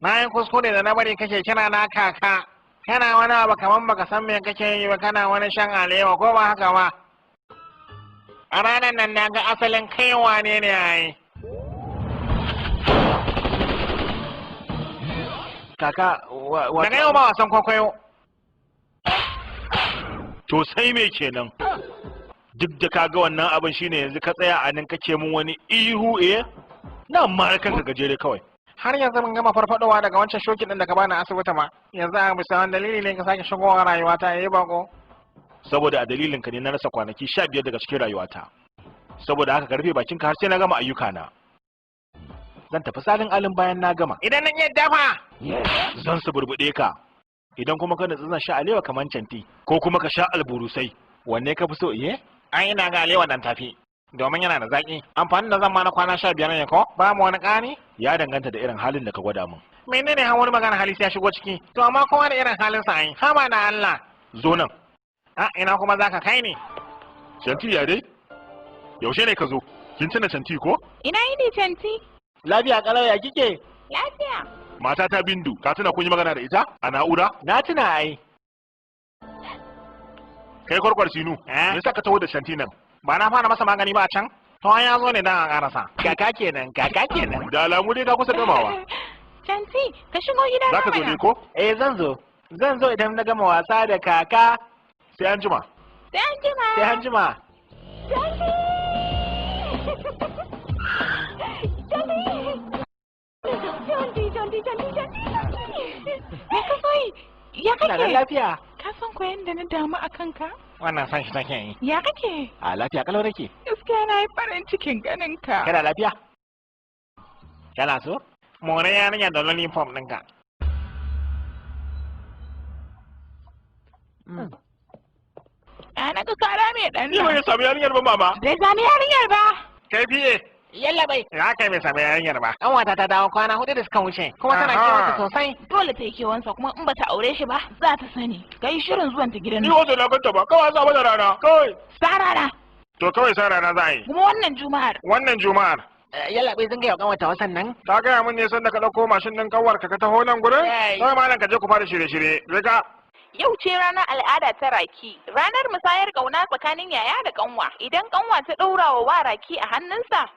Na yi kuskure da na bari kake kira na kaka. Kana wani abu kaman baka san me kake yi ba, kana wani shan alewa ko ba haka ba. A ranar nan na ga asalin kai wane ne ai. Kaka wa Daga yau ba wasan kwaikwayo. To sai me kenan? Duk da ka ga wannan abin shine yanzu ka tsaya a nan kake mun wani ihu eh? Na ma kanka gajere kawai. Har yanzu mun gama farfadowa daga wancan shokin din da ka bani asibiti ma. Yanzu a bisa wani dalili ne ka sake shigowa rayuwata yayi bako. Saboda a dalilin ka ne na rasa kwanaki 15 daga cikin rayuwata. Saboda haka ka rufe bakinka har sai na gama ayyukana. Zan tafi salin alin bayan na gama. Idan na iya dafa. Zan su burbuɗe ka. Idan kuma ka nutsu zan sha alewa kaman canti. Ko kuma ka sha alburusai. Wanne ka fi so iye? Ai ina ga alewa dan tafi. Domin yana da zaki. Amfanin da zan ma na kwana 15 ne ko? Ba mu wani ƙani? Ya danganta da irin halin da ka gwada min. Menene han wani magana hali sai ya shigo ciki? To amma kowa da irin halinsa ai. Haba da Allah. Zo nan. A ina kuma zaka kai ni? Shanti ya dai? Yaushe ne ka zo? Kin tuna Shanti ko? Ina yini Shanti? Lafiya kalau ya kike? Lafiya. Mata ta Bindu, ka tuna kun yi magana da ita a na'ura? Na tuna ai. Kai kwarkwar sinu, me yasa ka taho da Shanti nan? Ba na fara masa magani ba a can? To ai ya zo ne dan a karasa. Kaka kenan, kaka kenan. Da alamu dai ka kusa gamawa. Shanti, ka shigo gida Za ka zo ne ko? Eh zan zo. Zan zo idan na gama wasa da kaka. Sai an jima. Sai an jima. Sai an jima. Shanti! Shanti! Shanti, Shanti, Shanti, Shanti, Shanti! Me ka so yi? Ya Ina nan kake? lafiya. Ka san ko yanda na damu a kanka? Wannan san shi take yi. Ya kake? A lafiya kalau nake. Gaskiya na yi farin cikin ganin ka. Kana lafiya? Kana so? More yarinya da lollipop ɗinka. A na ga kara mai ɗan Ni ban sami yarinyar ba mama. Bai sami yarinyar ba. Kai fiye. Yalla bai. Ya kai bai sami yarinyar ba. An wata ta dawo kwana 4 da suka wuce. Kuma tana kewarta sosai. Dole ta yi kewansa kuma in bata aure shi ba za ta sani. Ka yi shirin zuwan ta gidan Ni nan. wato na ganta ba, kawai sa mata rana, kawai. Sa rana. To kawai sa rana za a yi. Kuma wannan juma'ar. Wannan juma'ar. Yalla bai zan gaya wa kanwata wasan nan. Ka gaya min ne sanda ka ɗauko mashin ɗin kanwarka ka taho nan gurin? Kawai malam ka je ku fara shirye-shirye. Rika. Yau ce ranar al'ada ta raki, ranar musayar ƙauna tsakanin yaya da ƙanwa. Idan ƙanwa ta ɗaura wa wa raki a hannunsa,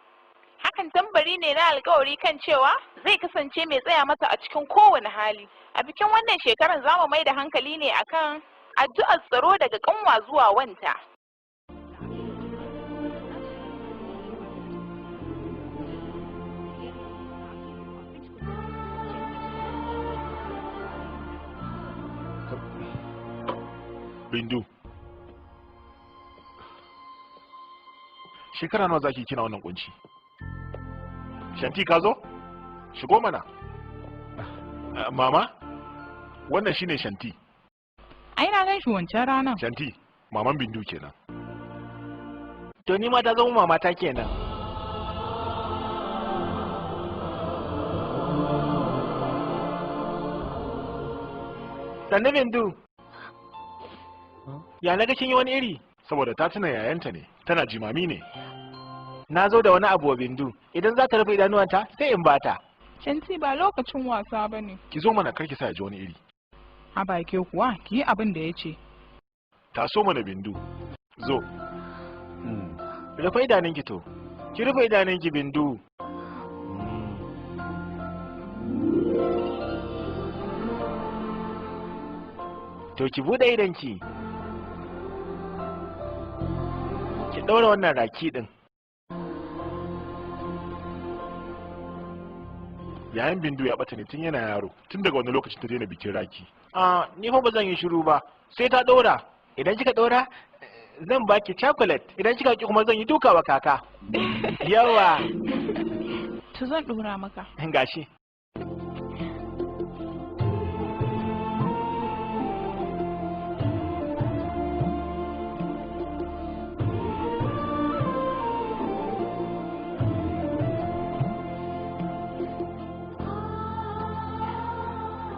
hakan tambari ne na alkawari kan cewa zai kasance mai tsaya masa a cikin kowane hali. A bikin wannan shekarar za mu mai da hankali ne akan addu'ar tsaro daga ƙanwa zuwa wanta. Bindu. Shekara nawa zaki kina wannan kunci? Shanti ka zo? Shigo mana. Mama, wannan shine Shanti. Ai na gan shi wancan ranar. Shanti, maman Bindu kenan. To ni ma ta zama mamata kenan. Sannu Bindu. Ya na ga kin yi wani iri? Saboda ta tuna yayanta ne, tana jimami ne. Na zo da wani abu wa Bindu. Idan za ta rufe idanuwanta sai in bata. Shanti ba lokacin wasa ba ne. Ki zo mana kar ki sa ya ji wani iri. A bake kuwa ki yi abin da ya ce. Ta so mana Bindu. Zo. Rufe idanunki to. Ki rufe idanunki Bindu. To ki bude idanki. Ki ɗaura wannan raki ɗin. Yayan Bindu ya bata ne tun yana yaro, tun daga wani lokacin ta daina bikin raki. Ah, ni fa ba zan yi shiru ba. Sai ta ɗora. Idan kika ɗora, zan baki chocolate. Idan kika ki kuma zan yi duka wa kaka. Yawa, To zan ɗora maka. gashi.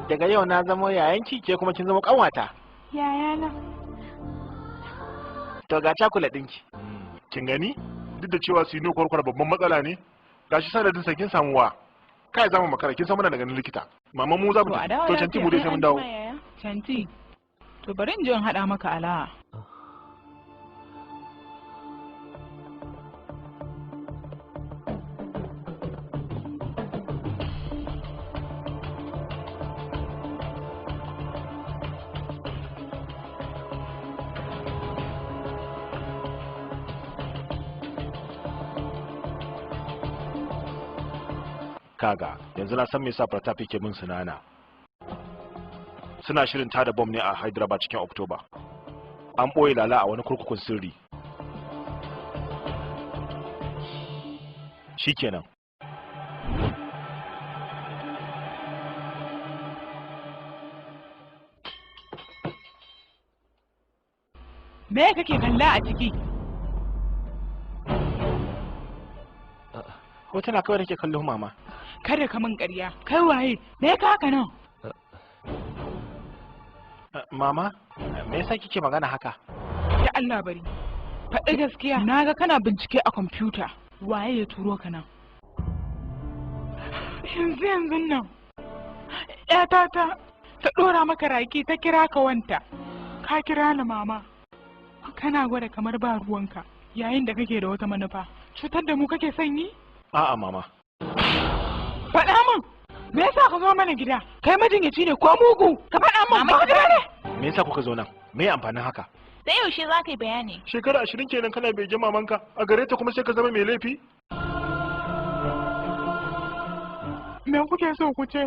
Daga yau na zama yayanki, ke kuma kin zama kanwata. Yayana. To ga chocolate ɗinki. Kin gani? Duk da cewa sino kwarkwar babban matsala ne, gashi sanadin sa kin samu wa. Kai zamu makara, kin san muna da ganin likita. Mama mu za mu To a tafi. dawo To Canti mu dai sai mun dawo. Canti. To bari in je in haɗa maka alawa. Kaga, yanzu na san me yasa Pratap yake bin sunana. Suna shirin tada bom ne a Hyderabad cikin Oktoba. An ɓoye Lala a wani kurkukun sirri. Shikenan. Me kake kalla a ciki? Hotuna kawai nake kallo mama. Kada ka min ƙarya. Kai waye? Me ka haka nan? Mama, me yasa kike magana haka? Ya Allah bari. Faɗi gaskiya. Na ga kana bincike a kwamfuta. Waye ya turo ka nan? Yanzu yanzu nan. ‘Yata ta ta ɗora maka raki ta kira ka wanta. Ka kira ni mama. Kana gwada kamar ba ruwanka yayin da kake da wata manufa. Cutar da mu kake son yi? A'a mama. Faɗa min! Me yasa ka zo mana gida? Kai majinyaci ne ko mugu? Ka faɗa min ba ka ne? Me yasa kuka zo nan? Me amfanin haka? Sai yaushe za ka yi bayani? Shekara 20 kenan kana bege mamanka, a gare ta kuma sai ka zama mai laifi? Me kuke so ku ce?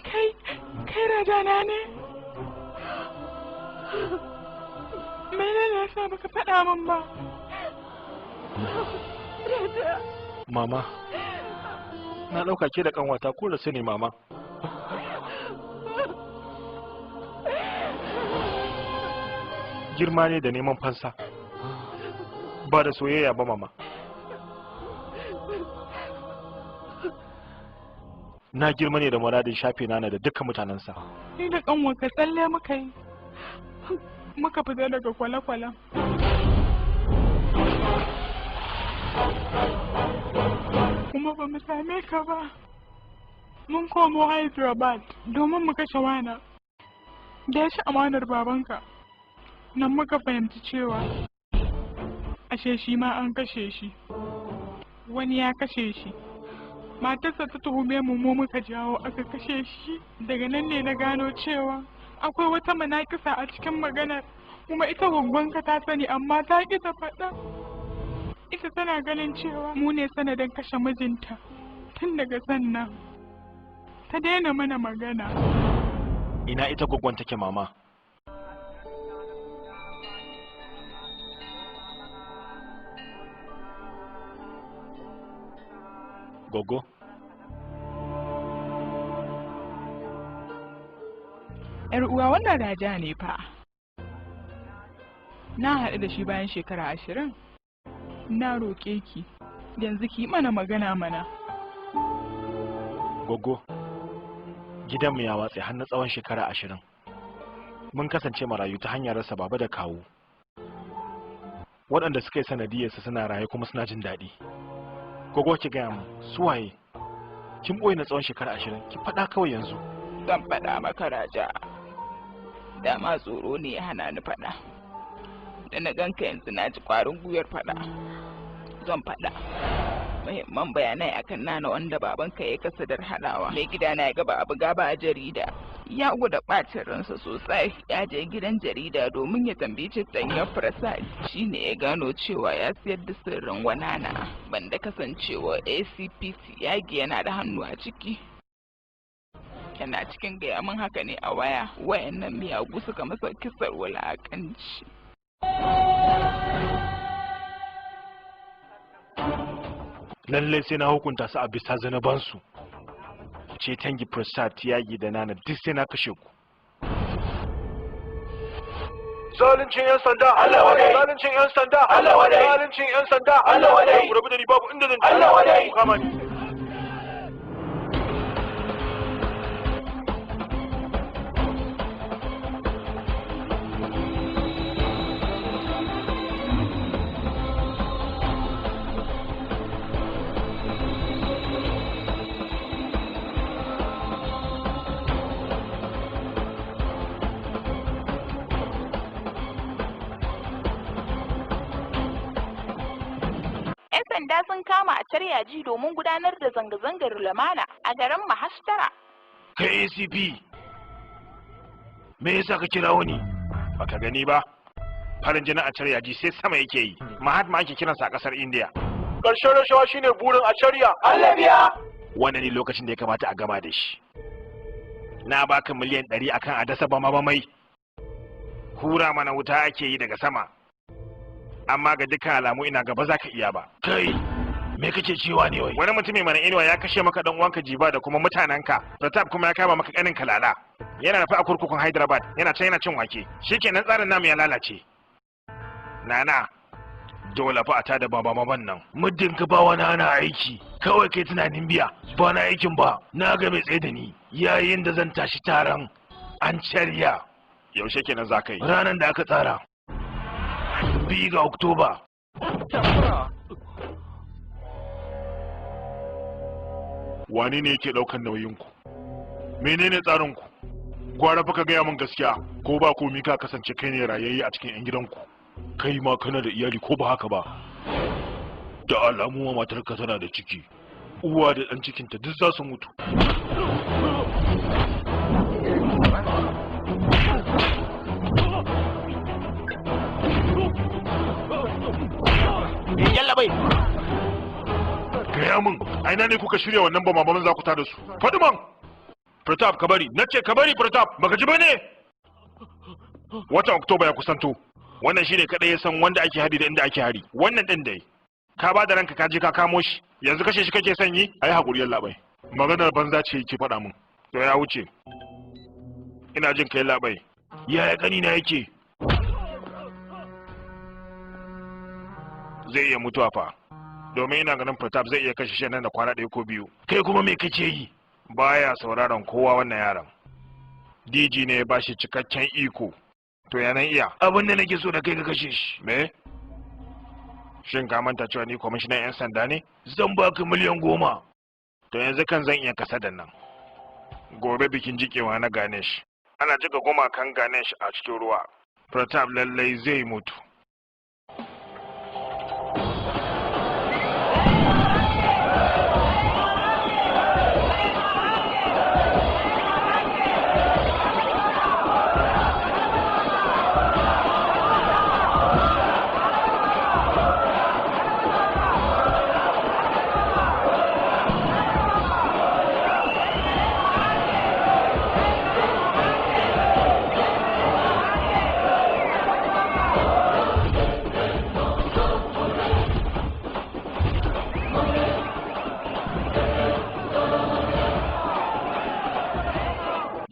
Kai, kai rajana ne? Menene yasa baka faɗa min ba? Mama, na ɗauka ke da ƙanwata ko rasu ne mama. Girma ne da neman fansa. Ba da soyayya ba mama. Na girma ne da muradin shafe nana da dukkan mutanensa. Ni da ƙanwarka tsalle muka yi. Muka fita daga kwale-kwalen. Kuma ba mu same ka ba. Mun komo Hyderabad domin mu kashe wana. Da ya ci amanar babanka. Nan muka fahimci cewa ashe shi ma an kashe shi. Wani ya kashe shi. Matarsa ta tuhume mu mu muka jawo aka kashe shi. Daga nan ne na gano cewa akwai wata manakisa a cikin maganar. Kuma ita gwaggonka ta sani amma ta ƙi ta faɗa. Ita tana ganin cewa mu ne sanadin kashe mijinta. Tun daga sannan ta daina mana magana. Ina ita gwaggon take mama? Gogo? Yar uwa wannan Raja ne fa. Na haɗu da shi bayan shekara 20. Na roƙe ki, yanzu ki mana magana mana. Gogo, gidanmu ya watse har na tsawon shekara 20. Mun kasance marayu ta hanyar rasa baba da kawu. Waɗanda suka yi sanadiyarsa suna raye kuma suna jin daɗi. Gogo ki gaya mu, su waye? Kin ɓoye na tsawon shekara 20, ki faɗa kawai yanzu. Zan faɗa maka Raja. Dama tsoro ne ya hana ni faɗa. Da na ganka yanzu na ji ƙwarin gwiwar faɗa. Zan faɗa. Muhimman bayanai akan nana wanda babanka ya kasadar haɗawa. Mai gida na ya gaba abu gaba a jarida. Ya gwada ɓacin ransa sosai. Ya je gidan jarida domin ya tambayi Chaitanya Prasad. Shi ne ya gano cewa ya siyar da sirrin wanana. Banda kasancewa ACPT yagi yana da hannu a ciki. Yana cikin gaya min haka ne a waya. Wayannan miyagu suka masa kisar wulaƙanci. Lallai sai na hukunta su a bisa zanubansu. Cetangi Prasad, Tyagi da Nana duk sai na kashe ku. Zaluncin 'yan sanda! Allah wadai! Zaluncin 'yan sanda! Allah wadai! Zaluncin 'yan sanda! Allah wadai! Ku rabu da ni babu inda zan je. Allah wadai! Ku kama ni. 'Yan sanda sun kama a Charyaji domin gudanar da zanga-zangar lumana a garin Mahashtara. Kai ACP, me yasa ka kira wani? Baka gani ba? Farin jinin a Charyaji sai sama yake yi. Mahatma ake kiransa a kasar India. Karshen rashawa shine burin a Charya. Allah biya! Wannan ne lokacin da ya kamata a gama da shi. Na baka 100 miliyan akan a dasa bama bamai. Hura mana wuta ake yi daga sama. Amma ga dukkan alamu ina gaba za ka iya ba. Kai, me kake cewa ne wai? Wani mutum mai mana inuwa ya kashe maka dan uwanka Jiba da kuma mutanenka. Pratap kuma ya kama maka kanin kalala. Yana nafi a kurkukun Hyderabad, yana can yana cin wake. Shikenan tsarin namu ya lalace. Nana, dole fa a tada baba maban nan. Muddin ka ba wani ana aiki, kawai kai tunanin biya, ba na aikin ba. Na ga mai tsaye da ni yayin da zan tashi taron an carya. Yaushe kenan za ka yi? Ranar da aka tsara. 2 ga Oktoba. Wane ne yake daukan nauyinku? Menene tsarinku? Gwara fa ka gaya min gaskiya, ko ba komi ka kasance kai ne rayayye a cikin 'yan gidanku. Kai ma kana da iyali ko ba haka ba? Da alamu ma matarka tana da ciki. Uwa da ɗan cikinta duk za su mutu. Yalla bai. Gaya min, a ina ne kuka shirya wannan bama-baman za ku tada su? Faɗi man! Pratap ka bari, na ce ka bari Pratap, baka ji ba ne? Watan Oktoba ya kusanto. Wannan shine kadai ya san wanda ake hari da inda ake hari. Wannan din dai. Ka ba da ranka ka je ka kamo shi. Yanzu kashe shi kake son yi? Ai hakuri yalla bai. Maganar banza ce yake faɗa min. To ya wuce. Ina jin kai labai. Yaya kanina yake? Zai iya mutuwa fa. Domin ina ganin Pratap zai iya kashe shi nan da kwana 1 ko 2. Kai kuma me kake yi? Baya sauraron kowa wannan yaron. DG ne ya bashi cikakken iko. To yanan iya. Abin da nake so da kai ka kashe shi. Me? Shin ka manta cewa ni kwamishinan 'yan sanda ne? Zan baka 10 miliyan. To yanzu kan zan iya kasa da nan. Gobe bikin jikewa na Ganesh. Ana jika gumakan Ganesh a cikin ruwa. Pratap lallai zai mutu.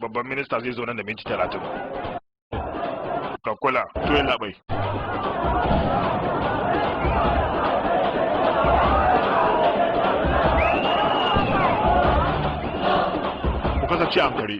Babban minista zai zo nan da minti 30. Ka kula, to yalla bai. Ku kasance a hankali.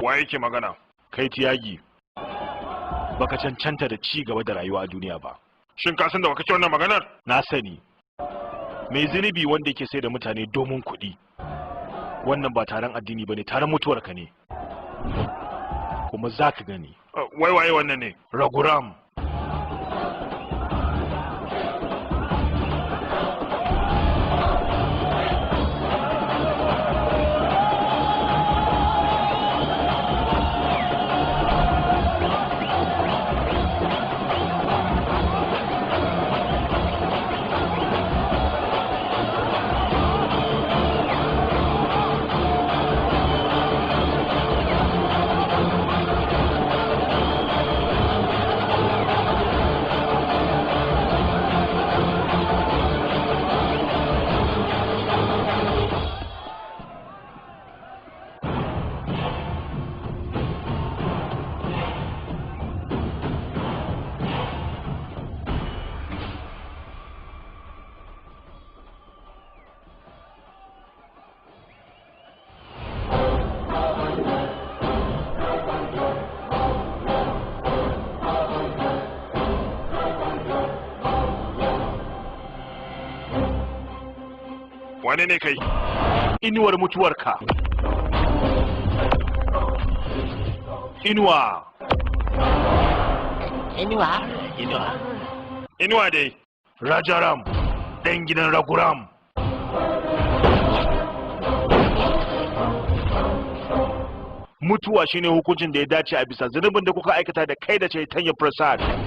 Wa yake magana? Kai Tiyagi, baka cancanta da ci gaba da rayuwa a duniya ba. Shin ka san da wa kake wannan maganar? Na sani. Mai zunubi wanda yake sai da mutane domin kuɗi. Wannan ba taron addini bane, taron mutuwar ka ne. Kuma za ka gani. Wai waye wannan ne? Raguram. Wane ne kai? Inuwar mutuwarka. Inuwa. Inuwa. Inuwa. Inuwa dai. Rajaram. Ɗan gidan Raguram. Mutuwa shine hukuncin da ya dace a bisa zunubin da kuka aikata da kai da Chaitanya Prasad.